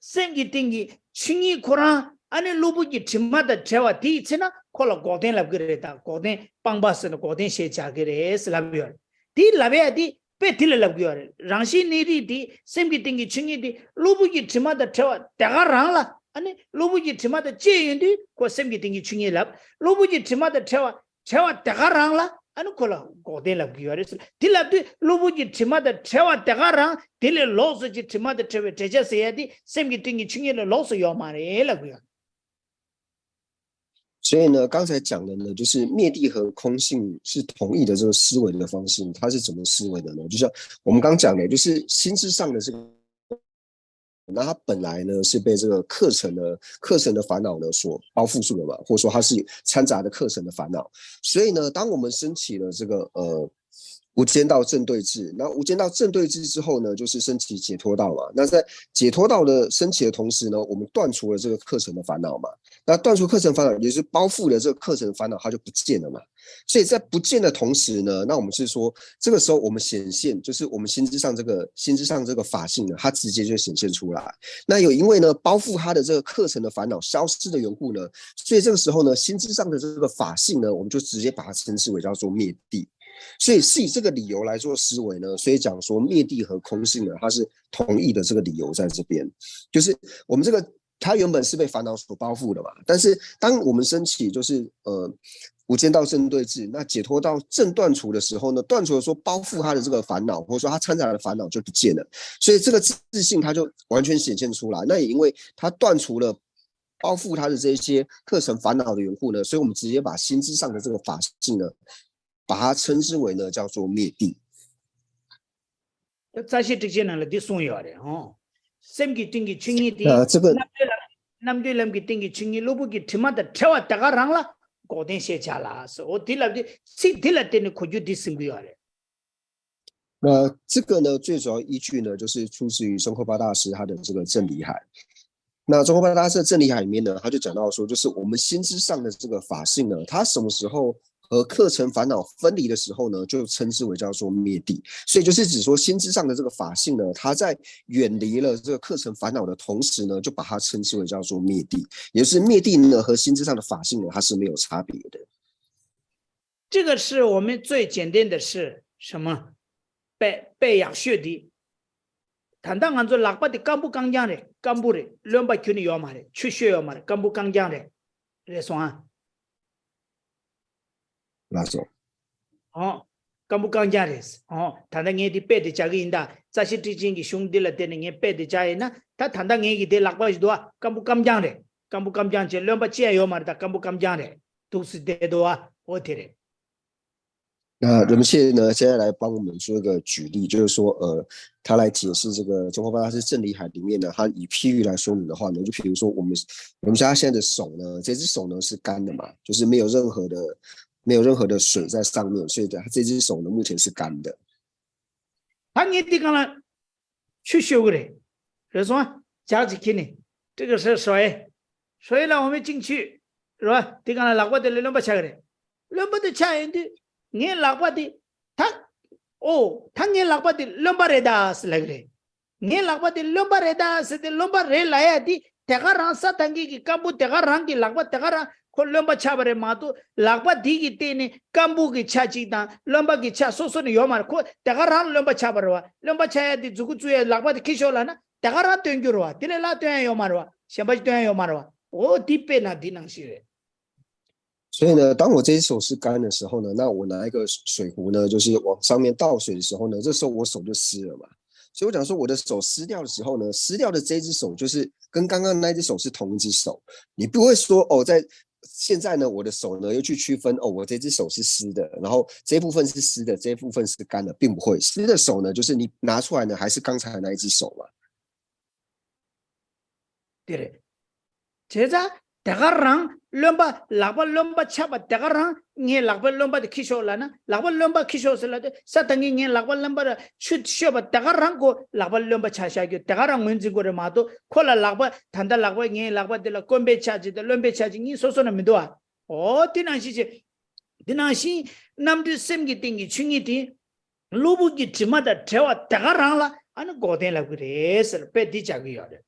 སེམས་ཀྱི་སྟེང་གི་ཆོས་ཉིད་ཁོ་རང་ཨ་ནི་གློ་བུར་གྱི་དྲི་མ་དང་བྲལ་བ་དེའི་ཚེ་ན་ཁོ་ལ་འགོག་བདེན་ལབ་ཀྱི་རེད། ད་འགོག་བདེན་སྤངས་པ་ཟེར་ན་འགོག་བདེན་ཞེས་བྱ་གི་རེད་ཟེར་ལབ་ཡོད་རེད། དེ་ལབ་ཡ་དེ་དཔེ་དེ་ལ་ལབ་ཀྱི་ཡོད་རེད། རང་བཞིན་གནས་རིགས་དེ་སེམས་ཀྱི་སྟེང་གི་ཆོས་ཉིད་དེ་གློ་བུར་གྱི་དྲི་མ་དང་བྲལ་བ་དེ་ག་རང་ལ། ཨ་ནི་གློ་བུར་གྱི་དྲི་མ་དང་བཅས་ཡོང་དུས་ཁོ་སེམས་ཀྱི་སྟེང་གི་ཆོས་ཉིད་ལབ། གློ་བུར་གྱི་དྲི་མ་དང་བྲལ་བ་བྲལ་བ་དེ་ག་རང་ལ་ཨ་ནི་ཁོ་ལ་འགོག་བདེན་ལབ་ཀྱི་ཡོད་རེད་ཟེར། དེ་ལབ་དུས་གློ་བུར་གྱི་དྲི་མ་དང་བྲལ་བ་དེ་ག་རང་། དེ་ལས་ལོགས་སུ་ཅིག་དྲི་མ་དང་བྲལ་བའི་བྲལ་བྱ་ཟེར་ཡ་དེ་སེམས་ཀྱི་སྟེང་གི་ཆོས་ཉིད་ལས་ལོགས་སུ་ཡོད་མ་རེད་ལབ་ཀྱི་ཡོད།所以呢，刚才讲的呢，就是灭地和空性是同一的这个思维的方式，它是怎么思维的呢？就像我们刚讲的，就是心智上的这个，那它本来呢是被这个课程的课程的烦恼呢所包覆住的嘛，或者说它是掺杂的课程的烦恼。所以呢，当我们升起了这个呃无间道正对治，那无间道正对治之后呢，就是升起解脱道嘛。那在解脱道的升起的同时呢，我们断除了这个课程的烦恼嘛。那断除课程烦恼，也就是包覆了这个课程烦恼，它就不见了嘛。所以在不见的同时呢，那我们是说，这个时候我们显现，就是我们心智上这个心智上这个法性呢，它直接就显现出来。那有因为呢，包覆它的这个课程的烦恼消失的缘故呢，所以这个时候呢，心智上的这个法性呢，我们就直接把它称之为叫做灭地。所以是以这个理由来做思维呢，所以讲说灭地和空性呢，它是同意的这个理由在这边，就是我们这个它原本是被烦恼所包覆的嘛，但是当我们升起就是呃无间道正对治，那解脱道正断除的时候呢，断除的时候包覆它的这个烦恼，或者说它掺杂的烦恼就不见了，所以这个自性它就完全显现出来。那也因为它断除了包覆它的这些课程烦恼的缘故呢，所以我们直接把心智上的这个法性呢，把它称之为呢叫做灭地。རྩ་ཤེ་ཊཱིཀ་ཆེན་ནང་ལ་འདི་གསུངས་ཡོད་རེད་ཧོ། སེམས་ཀྱི་སྟེང་གི་ཆོས་ཉིད་དེ་ཨ་这个རྣམ་གྲོལ་རྣམ་གྲོལ་ལམ་གྱི་སྟེང་གི་ཆོས་ཉིད་གློ་བུར་གྱི་དྲི་མ་དང་བྲལ་བ་དེ་ག་རང་ལ་འགོག་བདེན་ཞེས་བྱ་ལ་ཟེར། འོ་དེ་ལབ་དུས་ཚིག་འདི་ལ་བརྟེན་ནས་གོ་རྒྱུ་འདི་ཟིན་གྱི་ཡོད་རེད། 那这个呢，最主要依据呢，就是出自于宗喀巴大师他的这个《正理海》。那宗喀巴大师的《正理海》里面呢，他就讲到说，就是我们心智上的这个法性呢，它什么时候和课程烦恼分离的时候呢，就称之为叫做灭地。所以就是指说，心智上的这个法性呢，它在远离了这个课程烦恼的同时呢，就把它称之为叫做灭地。也就是灭地呢，和心智上的法性呢，它是没有差别的。这个是我们最简单的是什么？背背ཡག་ཤོས་དེ། ད་ལྟ་ང་ཚོ་ལག་པ་དེ་སྐམ་པོ་རྐང་རྐྱང་རེད། སྐམ་པོ་རེད། རློན་པ་ཁྱོན་ནས་ཡོད་མ་རེད། ཆུ་ཤོད་ཡོད་མ་རེད། སྐམ་པོ་རྐང་རྐྱང་རེད། རེད་སོང་ཨ། ལགས་སོ། ཨོ། སྐམ་པོ་རྐང་རྐྱང་རེད། ཨོ། ད་ལྟ་ངས་དེ་དཔེ་དེ་བྱ་གི་ཡིན་ད། རྩ་ཤེ་ཊཱིཀ་ཆེན་གྱི་གཞུང་འདི་ལ་བརྟེན་ནས་ངས་དཔེ་དེ་བྱ་ཡིན་ན། ད་ད་ལྟ་ངས་ཀྱི་དེ་ལག་པ་ཞིག་འདུག་ཨ། སྐམ་པོ་རྐང་རྐྱང་རེད། སྐམ་པོ་རྐང་རྐྱང་བྱས་རློན་པ་ཅི་ཡང་ཡོད་མ་རེད། ད་སྐམ་པོ་རྐང་རྐྱང་རེད། འདུག་སེ་བསྡད་འདུག་ཨ། ཨོ་དེ་རེད། 那人们现在呢，现在来帮我们做一个举例，就是说，呃，他来解释这个宗喀巴大师《正理海》里面呢，他以譬喻来说明的话呢，就比如说我们我们家现在的手呢，这只手呢是干的嘛，就是没有任何的没有任何的水在上面，所以它这只手呢目前是干的。 ད་ངས་འདི་གང་ལ་ཆུ་ཤོད་གི་རེད། རེད་སོང་ཨ། ཇག་ཅིག་ཁྱེར་ནས་ཏི་ཀ་ཧྲེ་ཧྲོ་ཨེ། ཧྲོ་ཨེ་ལ་འོ་མའི་ཅིང་ཆུ། རེད་བ། དེ་གང་ལ་ལག་པ་དེ་ལ་རློན་པ་ཆགས་གི་རེད། རློན་པ་དེ་ཆགས་ཡོང་དུས་ངའི་ལག་པ་དེ། ད། ཨོ། ད་ངའི་ལག་པ་དེ་རློན་པ་རེད་ད་ཟེར་ལབ་གི་རེད། ངའི་ལག་པ་དེ་རློན་པ་རེད་ད་ཟེར་ཏེ་རློན་པ་རེད་ལབ་ཡ་དེ་དེ་ག་རང་ས་དང་གི་གི་སྐམ་པོ་དེ་ག་རང་གི་ལག་པ་དེ་ག་རང་ཁོ་རློན་པ་ཆགས་པ་རེད་མ་གཏོགས་ལག་པ་དེ་གི་སྟེང་ནས་སྐམ་པོ་གི་ཆ་གཅིག་དང་རློན་པ་གི་ཆ་སོ་སོ་ནས་ཡོད་མ་རེད། ཁོ་དེ་ག་རང་རློན་པ་ཆགས་པ་རེད་བ། རློན་པ་ཆགས་ཡ་དེ་མཛུ་གུ་བཙུགས་ཡ་ལག་པ་དེ་ཁྱེར་ཤོག་ལབ་ན་དེ་ག་རང་སྟོན་རྒྱུ་རེད་བ། དེ་ལས་ལྷག་སྟོན་ཡ་ཡོད་མ་རེད་བ། གཞན་པ་ཞིག་སྟོན་ཡ་ཡོད་མ་རེད་བ། འོ་དེ་དཔེར་ན་དེ་ནང་བཞིན་རེད། 所以呢，当我这只手是干的时候呢，那我拿一个水壶呢，就是往上面倒水的时候呢，这时候我手就湿了嘛。所以我讲说，我的手湿掉的时候呢，湿掉的这只手就是跟刚刚那只手是同一只手。你不会说哦，在现在呢，我的手呢又去区分哦，我这只手是湿的，然后这部分是湿的，这部分是干的，并不会。湿的手呢，就是你拿出来呢，还是刚才那一只手嘛。 དེ་རེད། བྱས་ཙང་དེ་ག་རང་ རློན་པ་ལག་པ་རློན་པ་ཆགས་པ་དེ་ག་རང་ངའི་ལག་པའི་རློན་པ་དེ་ཁྱི་ཤོག་ལབ་ན། ལག་པ་རློན་པ་ཁྱི་ཤོག་ཟེར་ལབ་དུས་ས་ད་ངས་ངའི་ལག་པ་རློན་པ་ལ་ཆུ་ཤོད་པ་དེ་ག་རང་ཁོ་ལག་པ་རློན་པ་ཆགས་བཞག་རྒྱུ་དེ་ག་རང་ངོས་འཛིན་དགོས་རེད་མ་གཏོགས། ཁོ་ལ་ལག་པ་ད་ལྟ་ལག་པ་ངའི་ལག་པ་འདི་ལ་སྐོམ་པའི་ཆ་གཅིག་དང་རློན་པའི་ཆ་གཅིག་གཉིས་སོ་སོ་ན་མི་འདུག་ཨ། འོ་དེ་ནང་བཞིན་བྱས། དེ་ནང་བཞིན་རྣམ་གྲོལ་སེམས་ཀྱི་སྟེང་གི་ཆོས་ཉིད་དེ། གློ་བུར་གྱི་དྲི་མ་དང་བྲལ་བ་དེ་ག་རང་ལ་ཨ་ནི་འགོག་བདེན་ལབ་ཀྱི་རེད་ཟེར་དཔེ་འདི་བྱ་གི་ཡོད་རེད།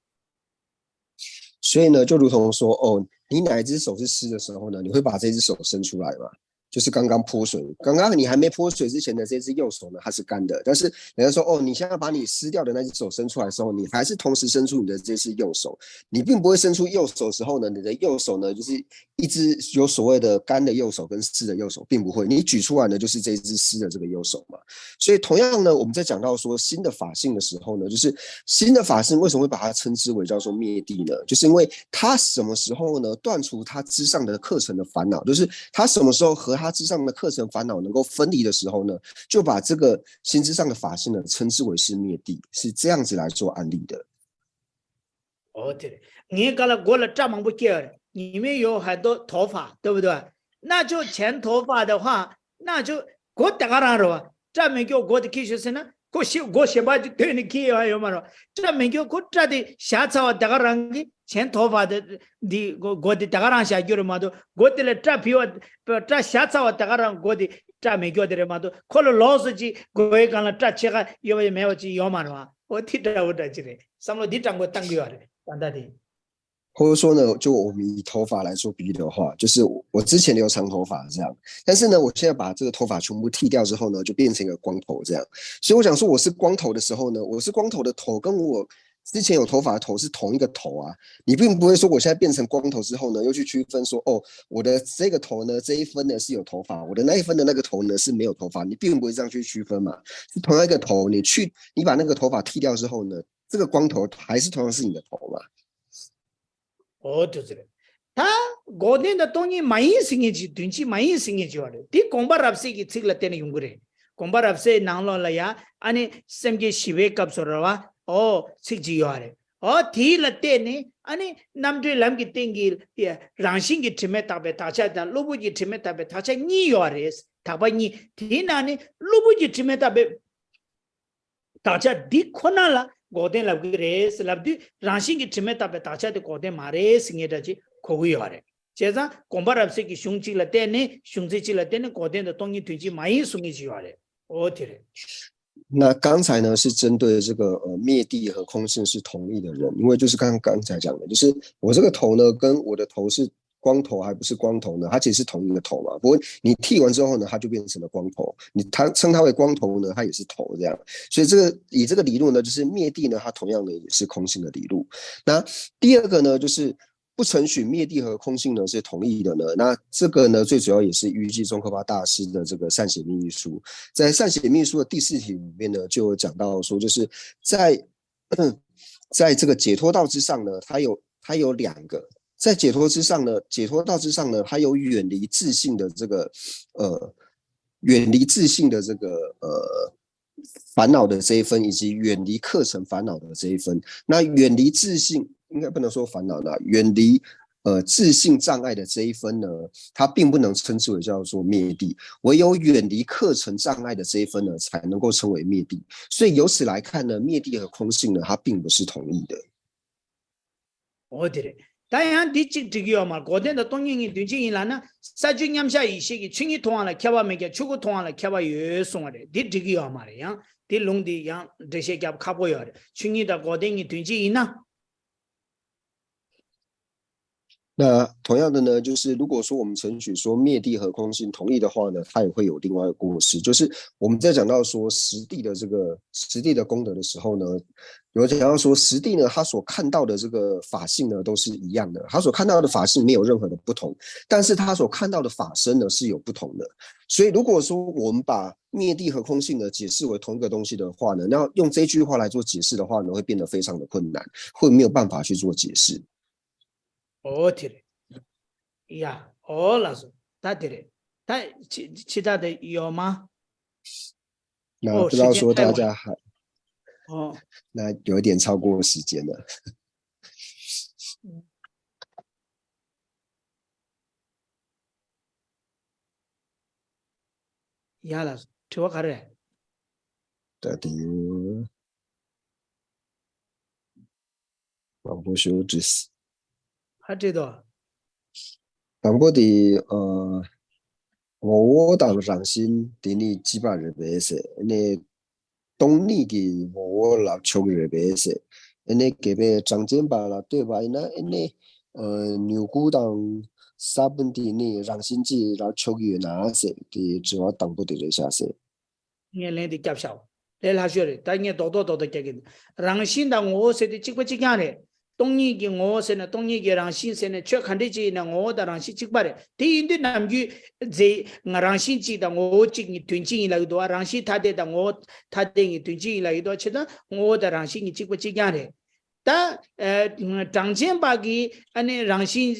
所以呢，就如同说，哦，你哪一只手是湿的时候呢，你会把这只手伸出来吗？就是刚刚泼水，刚刚你还没泼水之前的这只右手呢，它是干的。但是人家说，哦，你现在把你湿掉的那只手伸出来的时候，你还是同时伸出你的这只右手。你并不会伸出右手的时候呢，你的右手呢，就是一只有所谓的干的右手跟湿的右手，并不会。你举出来呢，就是这一只湿的这个右手嘛。所以同样呢，我们在讲到说心的法性的时候呢，就是心的法性为什么会把它称之为叫做灭谛呢？就是因为它什么时候呢断除它之上的课程的烦恼，就是它什么时候和它之上的课程烦恼能够分离的时候呢，就把这个心之上的法性呢称之为是灭谛，是这样子来做案例的。 哦，对了，你刚才过了这么不见了，你们有很多头发，对不对？那就全头发的话，那就过得个人是吧？这没叫过的继续是呢，过些过些吧就对你去啊有嘛了。这没叫过这的下草啊，得个人的全头发的的过过的得个人下去了嘛都，过的了这皮啊，不这下草啊，得个人过的这没叫的了嘛都，可能老是去过一个了这切个有没有去有嘛了吧？我听着我这去嘞。 三楼地掌过当个的，当大的。或者说呢，就我们以头发来做比喻的话，就是我之前留长头发这样，但是呢，我现在把这个头发全部剃掉之后呢，就变成一个光头这样。所以我想说，我是光头的时候呢，我是光头的头跟我之前有头发的头是同一个头啊。你并不会说我现在变成光头之后呢，又去区分说，哦，我的这个头呢这一分呢是有头发，我的那一分的那个头呢是没有头发，你并不会这样去区分嘛。是同样一个头，你去你把那个头发剃掉之后呢，这个光头还是同样是你的头嘛。 འོ་དེ་ཚོ་རེད། ད་འགོག་བདེན་དང་སྟོང་ཉིད་མ་ཡིན་ཟེར་མཁན་ཅིག་དོན་གཅིག་མ་ཡིན་ཟེར་མཁན་ཅིག་ཡོད་རེད། དེ་དགོངས་པ་རབ་གསལ་གྱི་ཚིག་ལ་བརྟེན་ནས་ཡོང་གི་རེད། དགོངས་པ་རབ་གསལ་ནང་ལོགས་ལ་ཡ་ཨ་ནི་སེམས་བསྐྱེད་བཞི་པའི་སྐབས་སུ་རེད་བ། འོ་ཚིག་ཅིག་ཡོད་རེད། འོ་དེ་ལ་བརྟེན་ནས་ཨ་ནི་རྣམ་གྲོལ་ལམ་གྱི་སྟེང་གི་རང་བཞིན་གྱི་དྲི་མས་བཏགས་པའི་དག་ཆ་དང་གློ་བུར་གྱི་དྲི་མས་བཏགས་པའི་དག་ཆ་གཉིས་ཡོད་རེད། དག་པ་གཉིས། དེའི་ནང་ནས་གློ་བུར་གྱི་དྲི་མས་བཏགས་པའི་དག་ཆ་འདི་ཁོ་ན་ལ་འགོག་བདེན་ལབ་ཀྱི་རེད་ཟེར་ལབ་དུས་རང་བཞིན་གྱི་དྲི་མས་བཏགས་པའི་དག་ཆ་དེ་འགོག་བདེན་མ་རེད་ཟེར་ངེས་འདྲ་ཅིག་གོ་གི་ཡོད་རེད། བྱས་ཙང་དགོངས་པ་རབ་གསལ་གྱི་གཞུང་གཅིག་ལ་བརྟེན་ནས་གཞུང་ཚིག་གཅིག་ལ་བརྟེན་ནས་འགོག་བདེན་དང་སྟོང་ཉིད་དོན་གཅིག་མ་ཡིན་གསུང་མཁན་ཅིག་ཡོད་རེད། འོ་དེ་རེད། 那刚才呢是针对这个呃灭谛和空性是同意的人，因为就是刚刚刚才讲的，就是我这个头呢跟我的头是光头还不是光头呢，它其实是同一个头嘛。不过你剃完之后呢，它就变成了光头。你它称它为光头呢，它也是头这样。所以这个以这个理论呢，就是灭谛呢，它同样的也是空性的理论。那第二个呢，就是不承许灭谛和空性呢是同意的呢。那这个呢，最主要也是依据宗喀巴大师的这个善解密意书，在善解密意书的第四题里面呢，就有讲到说，就是在在这个解脱道之上呢，它有它有两个，在解脱之上呢，解脱道之上呢，它有远离自性的这个呃，远离自性的这个呃烦恼的这一分，以及远离课程烦恼的这一分。那远离自性，应该不能说烦恼呢，远离呃自性障碍的这一分呢，它并不能称之为叫做灭谛，唯有远离课程障碍的这一分呢，才能够称为灭谛。所以由此来看呢，灭谛和空性呢，它并不是同一的。 འོ་དེ་རེད། ད་ཡང་འདི་གཅིག་འགྲིག་གི་ཡོད་མ་རེད། འགོག་བདེན་དང་སྟོང་ཉིད་གཉིས་དོན་གཅིག་ཡིན་ལབ་ན། ས་བཅུ་མཉམ་གཞག་ཡེ་ཤེས་ཀྱི་ཆོས་ཉིད་མཐོང་བ་ལ་ཁྱབ་པ་མེད་ཀྱང་ཆོས་སྐུ་མཐོང་བ་ལ་ཁྱབ་པ་ཡོད་གསུང་བ་རེད། འདི་འགྲིག་གི་ཡོད་མ་རེད། ཡང་འདི་ལུང་འདི་ཡང་འགྲེལ་བཤད་རྒྱབ་ཁག་པོ་ཡོད་རེད། ཆོས་ཉིད་དང་འགོག་བདེན་གཉིས་དོན་གཅིག་ཡིན་ན། 那同样的呢，就是如果说我们承许说灭谛和空性同意的话呢，它也会有另外一个过失，就是我们在讲到说实地的这个实地的功德的时候呢，有讲到说实地呢，他所看到的这个法性呢都是一样的，他所看到的法性没有任何的不同，但是他所看到的法身呢是有不同的。所以如果说我们把灭谛和空性呢解释为同一个东西的话呢，那用这句话来做解释的话呢，会变得非常的困难，会没有办法去做解释。 འོ་དེ་རེད། ཡ། འོ་ལགས་སོ། ད་དེ་རེད། ད་ཕྱི་ཕྱི་ད་དེ་ཡོད་མ། 那不知道说大家还，哦，那有一点超过时间了。ཡ་ལགས་སོ། དྲི་བ་ག་རེ་རེད། ད་དེ་མང་པོ་ཞིག་དྲིས། ཧ་དྲིས་དོ། དང་པོ་དེ་ཨ་ངོ་བོ་དང་རང་བཞིན་དེ་ནི་གཅིག་པ་རེད་པས་ཟེར། ཨ་ནི་སྟོང་ཉིད་ཀྱི་ངོ་བོ་ལབ་ཆོག་གི་རེད་པས་ཟེར། ཨ་ནི་གལ་ཏེ་གྲངས་ཅན་པ་ལ་ལྟོས་པ་ཡིན་ན་ཨ་ནི་ཨ་མྱུ་གུ་དང་ས་བོན་དེ་ནི་རང་བཞིན་གཅིག་ལབ་ཆོག་གི་ཡོད་ན་ཟེར། དེ་དྲི་བ་དང་པོ་དེ་རེད་ཤག་ཟེར། ངས་ལན་དེ་བརྒྱབ་ཤག་ལས་སླ་ཤོས་རེད། ད་ངས་རྡོག་རྡོག་རྡོག་རྡོག་རྒྱག་གི་འདུག་རང་བཞིན་དང་ངོ་བོ་ཟེར་དུས་གཅིག་པ་གཅིག་རྐྱང་རེད། སྟོང་ཉིད་ཀྱི་ངོ་བོ་ཟེར་ན་སྟོང་ཉིད་ཀྱི་རང་བཞིན་ཟེར་ན་ཆོས་ག་འདྲ་ཅིག་ཡིན་ན་ངོ་བོ་དང་རང་བཞིན་གཅིག་པ་རེད། དེ་ཡིན་དུས་ནམ་རྒྱུན་རྫས་ང་རང་བཞིན་གཅིག་དང་ངོ་བོ་གཅིག་གཉིས་དོན་གཅིག་ཡིན་ལབ་ཀྱི་འདུག་བ། རང་བཞིན་ཐ་དད་དང་ངོ་བོ་ཐ་དད་གཉིས་དོན་གཅིག་ཡིན་ལབ་ཀྱི་འདུག་བ། བྱས་ཙང་ངོ་བོ་དང་རང་བཞིན་གཉིས་གཅིག་པ་གཅིག་རྐྱང་རེད། ད་ཨ་གྲངས་ཅན་པ་གི་ཨ་ནི་རང་བཞིན་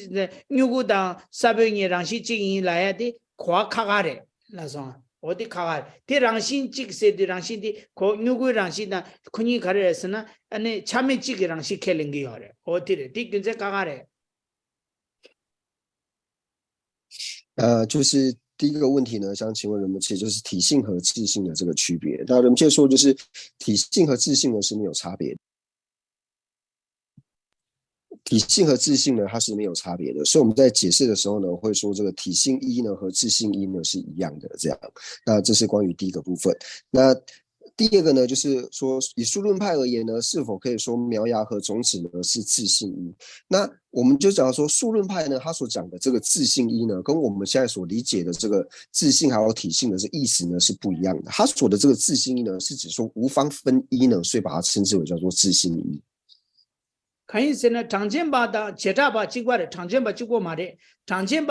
མྱུ་གུ་དང་ས་བོན་གཉིས་རང་བཞིན་གཅིག་ཡིན་ལབ་ཡ་དེ་གོ་བ་ཁག་ཁག་རེད་ལགས་སོ། འོ་དེ་ཁག་ཁག་རེད། དེ་རང་བཞིན་གཅིག་ཟེར་དུས་རང་བཞིན་དེ་གོ་མྱུ་གུའི་རང་བཞིན་དང་ཁོ་གཉིས་ག་རེ་རེད་ཟེར་ན་ཨ་ནི་ཆ་མེད་གཅིག་གི་རང་བཞིན་ཁས་ལེན་གྱི་ཡོད་རེད། འོ་དེ་རེད། དེ་རྒྱུ་མཚན་ཁག་ཁག་རེད། 呃，就是第一个问题呢，想请问仁波切，就是体性和自性的这个区别。那仁波切说，就是体性和自性呢是没有差别的。体性和自性呢，它是没有差别的，所以我们在解释的时候呢，会说这个体性一呢和自性一呢是一样的，这样。那这是关于第一个部分。那第二个呢，就是说以数论派而言呢，是否可以说苗芽和种子呢是自性一？那我们就讲说数论派呢，他所讲的这个自性一呢，跟我们现在所理解的这个自性还有体性的这意思呢是不一样的。他说的这个自性一呢，是指说无方分一呢，所以把它称之为叫做自性一。 གང་ཡིན་ཟེར་ན་གྲངས་ཅན་པ་དང་བྱེ་བྲག་པ་གཅིག་པ་རེད། གྲངས་ཅན་པ་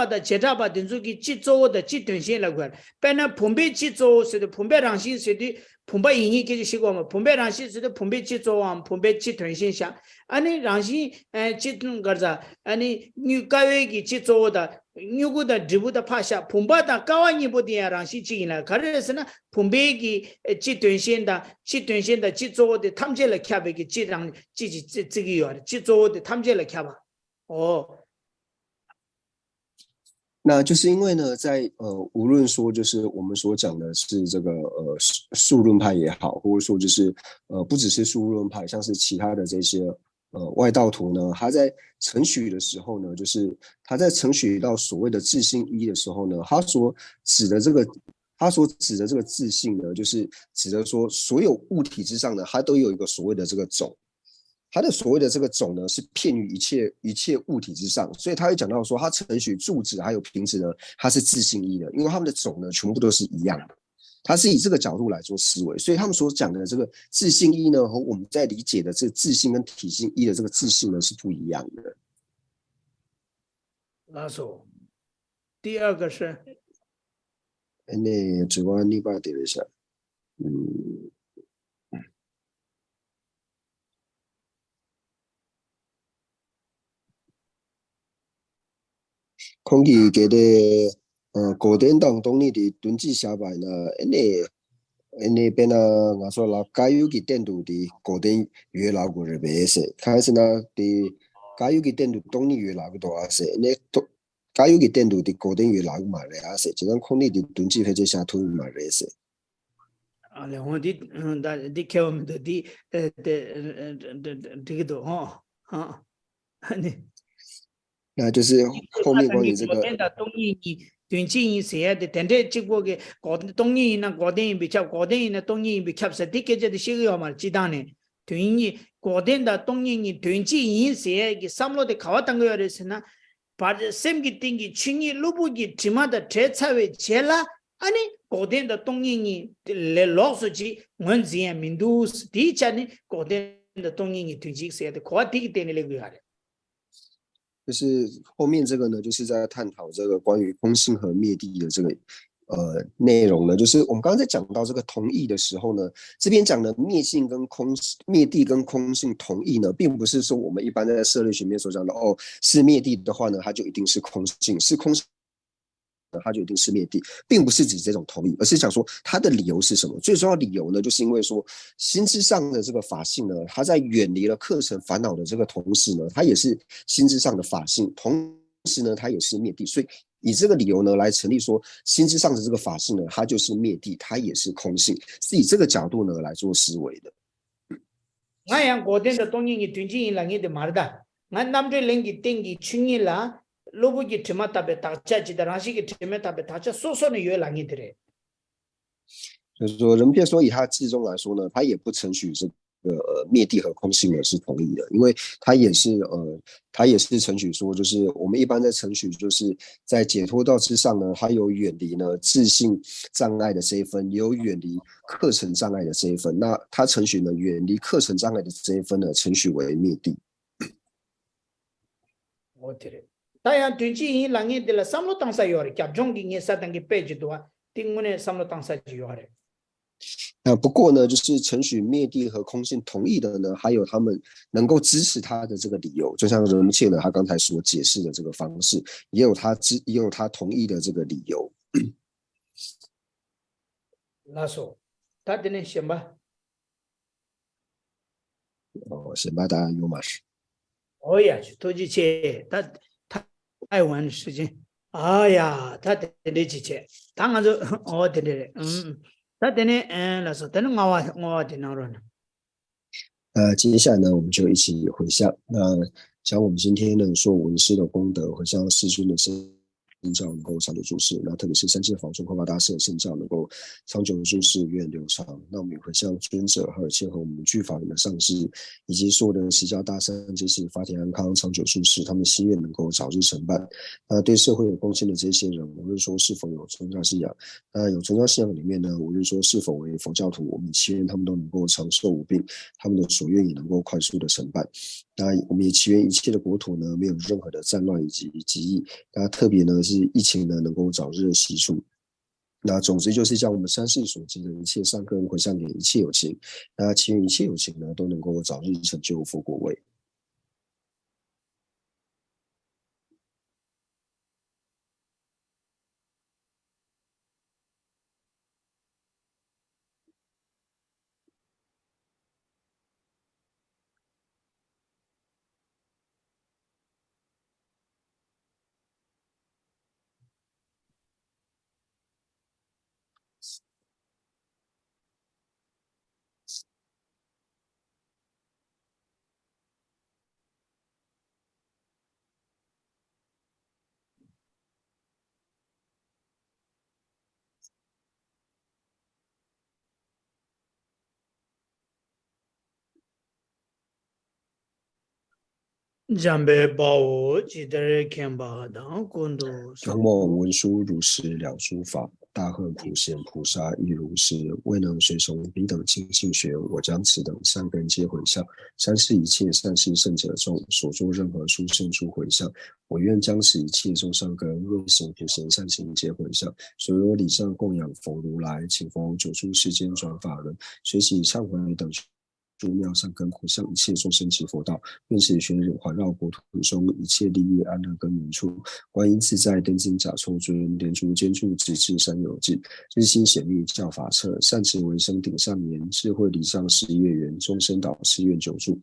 དང་བྱེ་བྲག་པ་དེ་ཚོ་གི་སྤྱི་གཙོ་བོ་དང་སྤྱི་དོན་གཞན་ལབ་དགོས་རེད། དཔེར་ན་བུམ་པའི་སྤྱི་གཙོ་བོ་ཟེར་དུས་བུམ་པའི་རང་བཞིན་ཟེར་དུས་བུམ་པ་ཡིན་ངེས་སྐད་ཆ་བཤད་དགོས་མ། བུམ་པའི་རང་བཞིན་ཟེར་དུས་བུམ་པའི་སྤྱི་གཙོ་བོའམ་བུམ་པའི་སྤྱི་དོན་གཞན་བཞག་ཨ་ནི་རང་བཞིན་ཨ་སྤྱི་དོན་ག་རེ་ཟ། ཨ་ནི་དངུལ་ཀ་བའི་གི་སྤྱི་གཙོ་བོ་དང་མྱུ་གུ་དང་འབྲས་བུ་དང་ཕར་བཞག་བུམ་པ་དང་ཀ་བ་གཉིས་པོ་དེ་ཡང་རང་བཞིན་གཅིག་ཡིན་ལ། ག་རེ་རེད་ཟེར་ན་བུམ་པའི་གི་སྤྱི་དོན་གཞན་དང་སྤྱི་དོན་གཞན་དང་སྤྱི་གཙོ་བོ་དེ་ཐམས་ཅད་ལ་ཁྱབ་པའི་གི་སྤྱི་རང་སྤྱི་ཅིག་བརྩི་བརྩི་གི་ཡོད་རེད། སྤྱི་གཙོ་བོ་དེ་ཐམས་ཅད་ལ་ཁྱབ་པ། ཨོ། 那就是因为呢，在呃，无论说就是我们所讲的是这个呃数论派也好，或者说就是呃不只是数论派，像是其他的这些呃外道徒呢，他在成语的时候呢，他都有一个所谓的这个种，他的所谓的这个种呢，是譬喻一切物体之上的，他都有一个所谓的这个种。他是以这个角度来做思维，所以他们所讲的这个自性一呢，和我们现在所理解的这个自性呢，是不一样的。他是以这个角度来做思维，所以他们所讲的这个自性一呢，和我们现在所理解的这个自性呢，是不一样的。 他的所谓的这个种呢，是片于一切一切物体之上，所以他会讲到说，他承许柱子还有瓶子呢，它是自性一的，因为它们的种呢，全部都是一样的。他是以这个角度来做思维，所以他们所讲的这个自性一呢，和我们在理解的这个自性跟体性一的这个自性呢是不一样的。那所，第二个是，那主观另外点一下，嗯。 ཁོང་གིས་གལ་ཏེ་ཨ་འགོག་བདེན་དང་སྟོང་ཉིད་དེ་དོན་གཅིག་བཞག་པ་ཡིན་ན་ཨེ་ནས་ཨེ་ནས་དཔེར་ན་ང་ཚོ་ལ་བཀའ་ཡོད་ཀྱི་སྟེང་དུ་དེ་འགོག་བདེན་ཡོད་ལབ་དགོས་རེད་པས་ཟེར། གང་ཡིན་ཟེར་ན་དེ་བཀའ་ཡོད་ཀྱི་སྟེང་དུ་སྟོང་ཉིད་ཡོད་ལབ་ཀྱི་འདུག་ཨ་ཟེར། ཨེ་ནས་ཏོ་བཀའ་ཡོད་ཀྱི་སྟེང་དུ་དེ་འགོག་བདེན་ཡོད་ལབ་ཀྱི་མ་རེད་ཨ་ཟེར། བྱས་ཙང་ཁོང་གཉིས་དེ་དོན་གཅིག་ཕལ་ཆེར་བཞག་ཐུབ་ཀྱི་མ་རེད་ཟེར། ཨ་ལས་འོང་འདི་ད་འདི་ཁྱད་པར་མི་འདུག་འདི་ཨེ་དེ་འགྲིག་གི་འདུག་ཧོ་ཧོ་ཨ་ནི། 那就是后面关于这个 འགོག་བདེན་དང་སྟོང་ཉིད་གཉིས་དོན་གཅིག་ཡིན་ཟེར་ཡ་དེ་དེ་འདྲས་གཅིག་པོ་གི་འགོག་སྟོང་ཉིད་ཡིན་ན་འགོག་བདེན་ཡིན་པས་ཁྱབ། འགོག་བདེན་ཡིན་ན་སྟོང་ཉིད་ཡིན་པས་ཁྱབ་ཟེར་དེ་སྐད་ཆ་དེ་བཤད་གི་ཡོད་མ་རེད། སྤྱིར་བཏང་ནས་དོན་གཉིས་འགོག་བདེན་དང་སྟོང་ཉིད་གཉིས་དོན་གཅིག་ཡིན་ཟེར་ཡ་གི་བསམ་བློ་དེ་ག་བ་བཏང་གི་ཡོད་རེད་ཟེར་ན། བར་སེམས་ཀྱི་སྟེང་གི་ཆོས་ཉིད་གློ་བུར་གྱི་དྲི་མ་དང་བྲལ་ཚར་བའི་རྗེས་ལ་ཨ་ནི་འགོག་བདེན་དང་སྟོང་ཉིད་གཉིས་ལས་ལོགས་སུ་ཅིག་ངོས་འཛིན་ཡ་མི་འདུག་དེའི་ཆ་ནི་འགོག་བདེན་དང་སྟོང་ཉིད་གཉིས་དོན་གཅིག་ཟེར་ཏེ་གོ་བ་དེ་གི་སྟེང་ནས་སླེབས་དགོས་ཡ་རེད། 就是后面这个呢，就是在探讨这个关于空性和灭地的这个呃内容呢，就是我们刚刚在讲到这个同义的时候呢，这边讲的灭性跟空灭地跟空性同义呢，并不是说我们一般在涉猎学面所讲的哦，是灭地的话呢，它就一定是空性，是空性。它就一定是灭地，并不是指这种同义，而是讲说它的理由是什么。最重要的理由呢，就是因为说心智上的这个法性呢，它在远离了客尘烦恼的这个同时呢，它也是心智上的法性，同时呢，它也是灭地，所以以这个理由呢来成立说，心智上的这个法性呢，它就是灭地，它也是空性，是以这个角度呢来做思维的。 ང་ཡང་འགོག་བདེན་དང་སྟོང་ཉིད་གཉིས་དོན་གཅིག་ཡིན་ལབ་མཁན་དེ་མ་རེད་ད། ང་རྣམ་གྲོལ་གླིང་གི་སྟེང་གི་ཆོས་ཉིད་ལ་གློ་བུར་གྱི་དྲི་མ་དག་པའི་དག་ཆ་ཇི་ལྟར་རང་བཞིན་གྱི་དྲི་མ་དག་པའི་དག་ཆ་སོ་སོ་ནས་ཡོད་ལབ་མཁན་དེ་རེད། 就是说，人片说以他自宗来说呢，他也不承许这个呃灭地和空性呢是同意的，因为他也是呃他也是承许说，就是我们一般在承许，就是在解脱道之上呢，它有远离呢自性障碍的这一分，也有远离课程障碍的这一分。那它承许呢远离课程障碍的这一分呢，承许为灭地。 འོ་དེ་རེད། ད་ཡང་དོན་གཅིག་ཡིན་ལབ་མཁན་དེ་ལ་བསམ་བློ་བཏང་ས་ཡོད་རེད། རྒྱབ་ལྗོངས་ཀྱི་ངས་ས་དང་གི་དཔེ་ཅིག་འདུག་བ། དེ་དངོས་གནས་བསམ་བློ་བཏང་ས་ཅིག་ཡོད་རེད། 那不过呢，就是承许灭地和空性同意的呢，还有他们能够支持他的这个理由，就像人气呢，他刚才所解释的这个方式，也有他支，也有他同意的这个理由。 ལགས་སོ། ད་དེ་ནས་གཞན་པ། 哦，是吧？大家有吗？ ཨོ་ཡ། ཐུགས་རྗེ་ཆེ། ད་ཐའེ་ཝན་时间། ཨ་ཡ། ད་དེ་འདྲས་ཅིག་བྱས། ད་ང་ཚོ་ཨོ་དེ་འདྲས་རེད། ཨུམ། ད་དེ་ནས་ཨེ་ལགས་སོ། དེ་ནས་ལྔ་བ། ལྔ་བ་དེ་གནང་རོགས་གནང་། 呃，接下来呢，我们就一起回向。那像我们今天呢，说闻思的功德，回向世尊的圣教能够长久住世，那特别是三界法中弘法大师的圣教能够长久住世，源远流长。那我们也回向尊者，还有一切和我们具法缘的上师，以及所有的持家大善知识，法体安康，长久住世，他们心愿能够早日成办。那对社会有贡献的这些人，无论说是否有宗教信仰，那有宗教信仰里面呢，无论说是否为佛教徒，我们祈愿他们都能够长寿无病，他们的所愿也能够快速的成办。那我们也祈愿一切的国土呢，没有任何的战乱以及疾疫。那特别呢，是疫情呢，能够早日的息除。那总之就是将我们三世所积的一切善根回向给一切有情，那祈愿一切有情呢，都能够早日成就佛果位。 འཇམ་དཔལ་དཔའ་བོས་ཇི་ལྟར་མཁྱེན་པ་དང་། ཀུན་ཏུ། ཇོ་མོ་འོད་སྲུང་རུ་སི་ལེའུ་ཅུ་པ། 大恨普贤菩萨亦如是，未能随从彼等精进学，我将此等善根皆回向三世一切善逝圣者众，所作任何殊胜诸回向，我愿将此一切众善根，未行普贤善行皆回向，所有礼赞供养逢如来，请佛久住世间转法轮，随喜忏悔等 诸妙善根回向一切众生及佛道，愿此旋转环绕国土中一切利益安乐根源处，观音自在灯金甲抽尊，莲足尖柱直至三有尽，日星显密教法彻，善持唯生顶上缘，智慧礼上事业圆，众生导誓愿久住。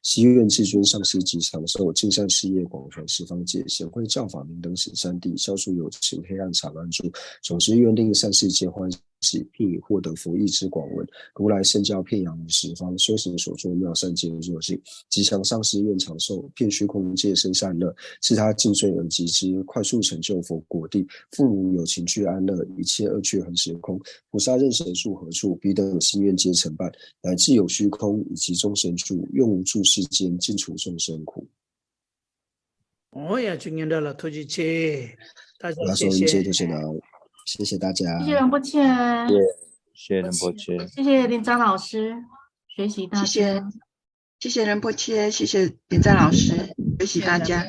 誓愿至尊上师及长寿，尽善事业广传十方界，显慧教法明灯十三地，消除有情黑暗长安住。总之愿令善世皆欢喜，并以获得佛意之广闻，如来圣教遍扬于十方，修行所作妙善皆作尽，吉祥上师愿长寿，遍虚空界生善乐，自他尽罪而及之，快速成就佛果地。父母有情俱安乐，一切恶趣恒时空。菩萨任谁住何处，彼等心愿皆成办。乃至有虚空以及众生住，愿无住世间，尽除众生苦。 ཨོ་ཡ། ཆུ་སྙན་གྲགས་ལ་ཐུགས་རྗེ་ཆེ། ད་老师，谢谢，谢谢大家。 谢谢仁波切。 谢谢仁波切。 谢谢林章老师，学习大家。 谢谢仁波切，谢谢林章老师，学习大家。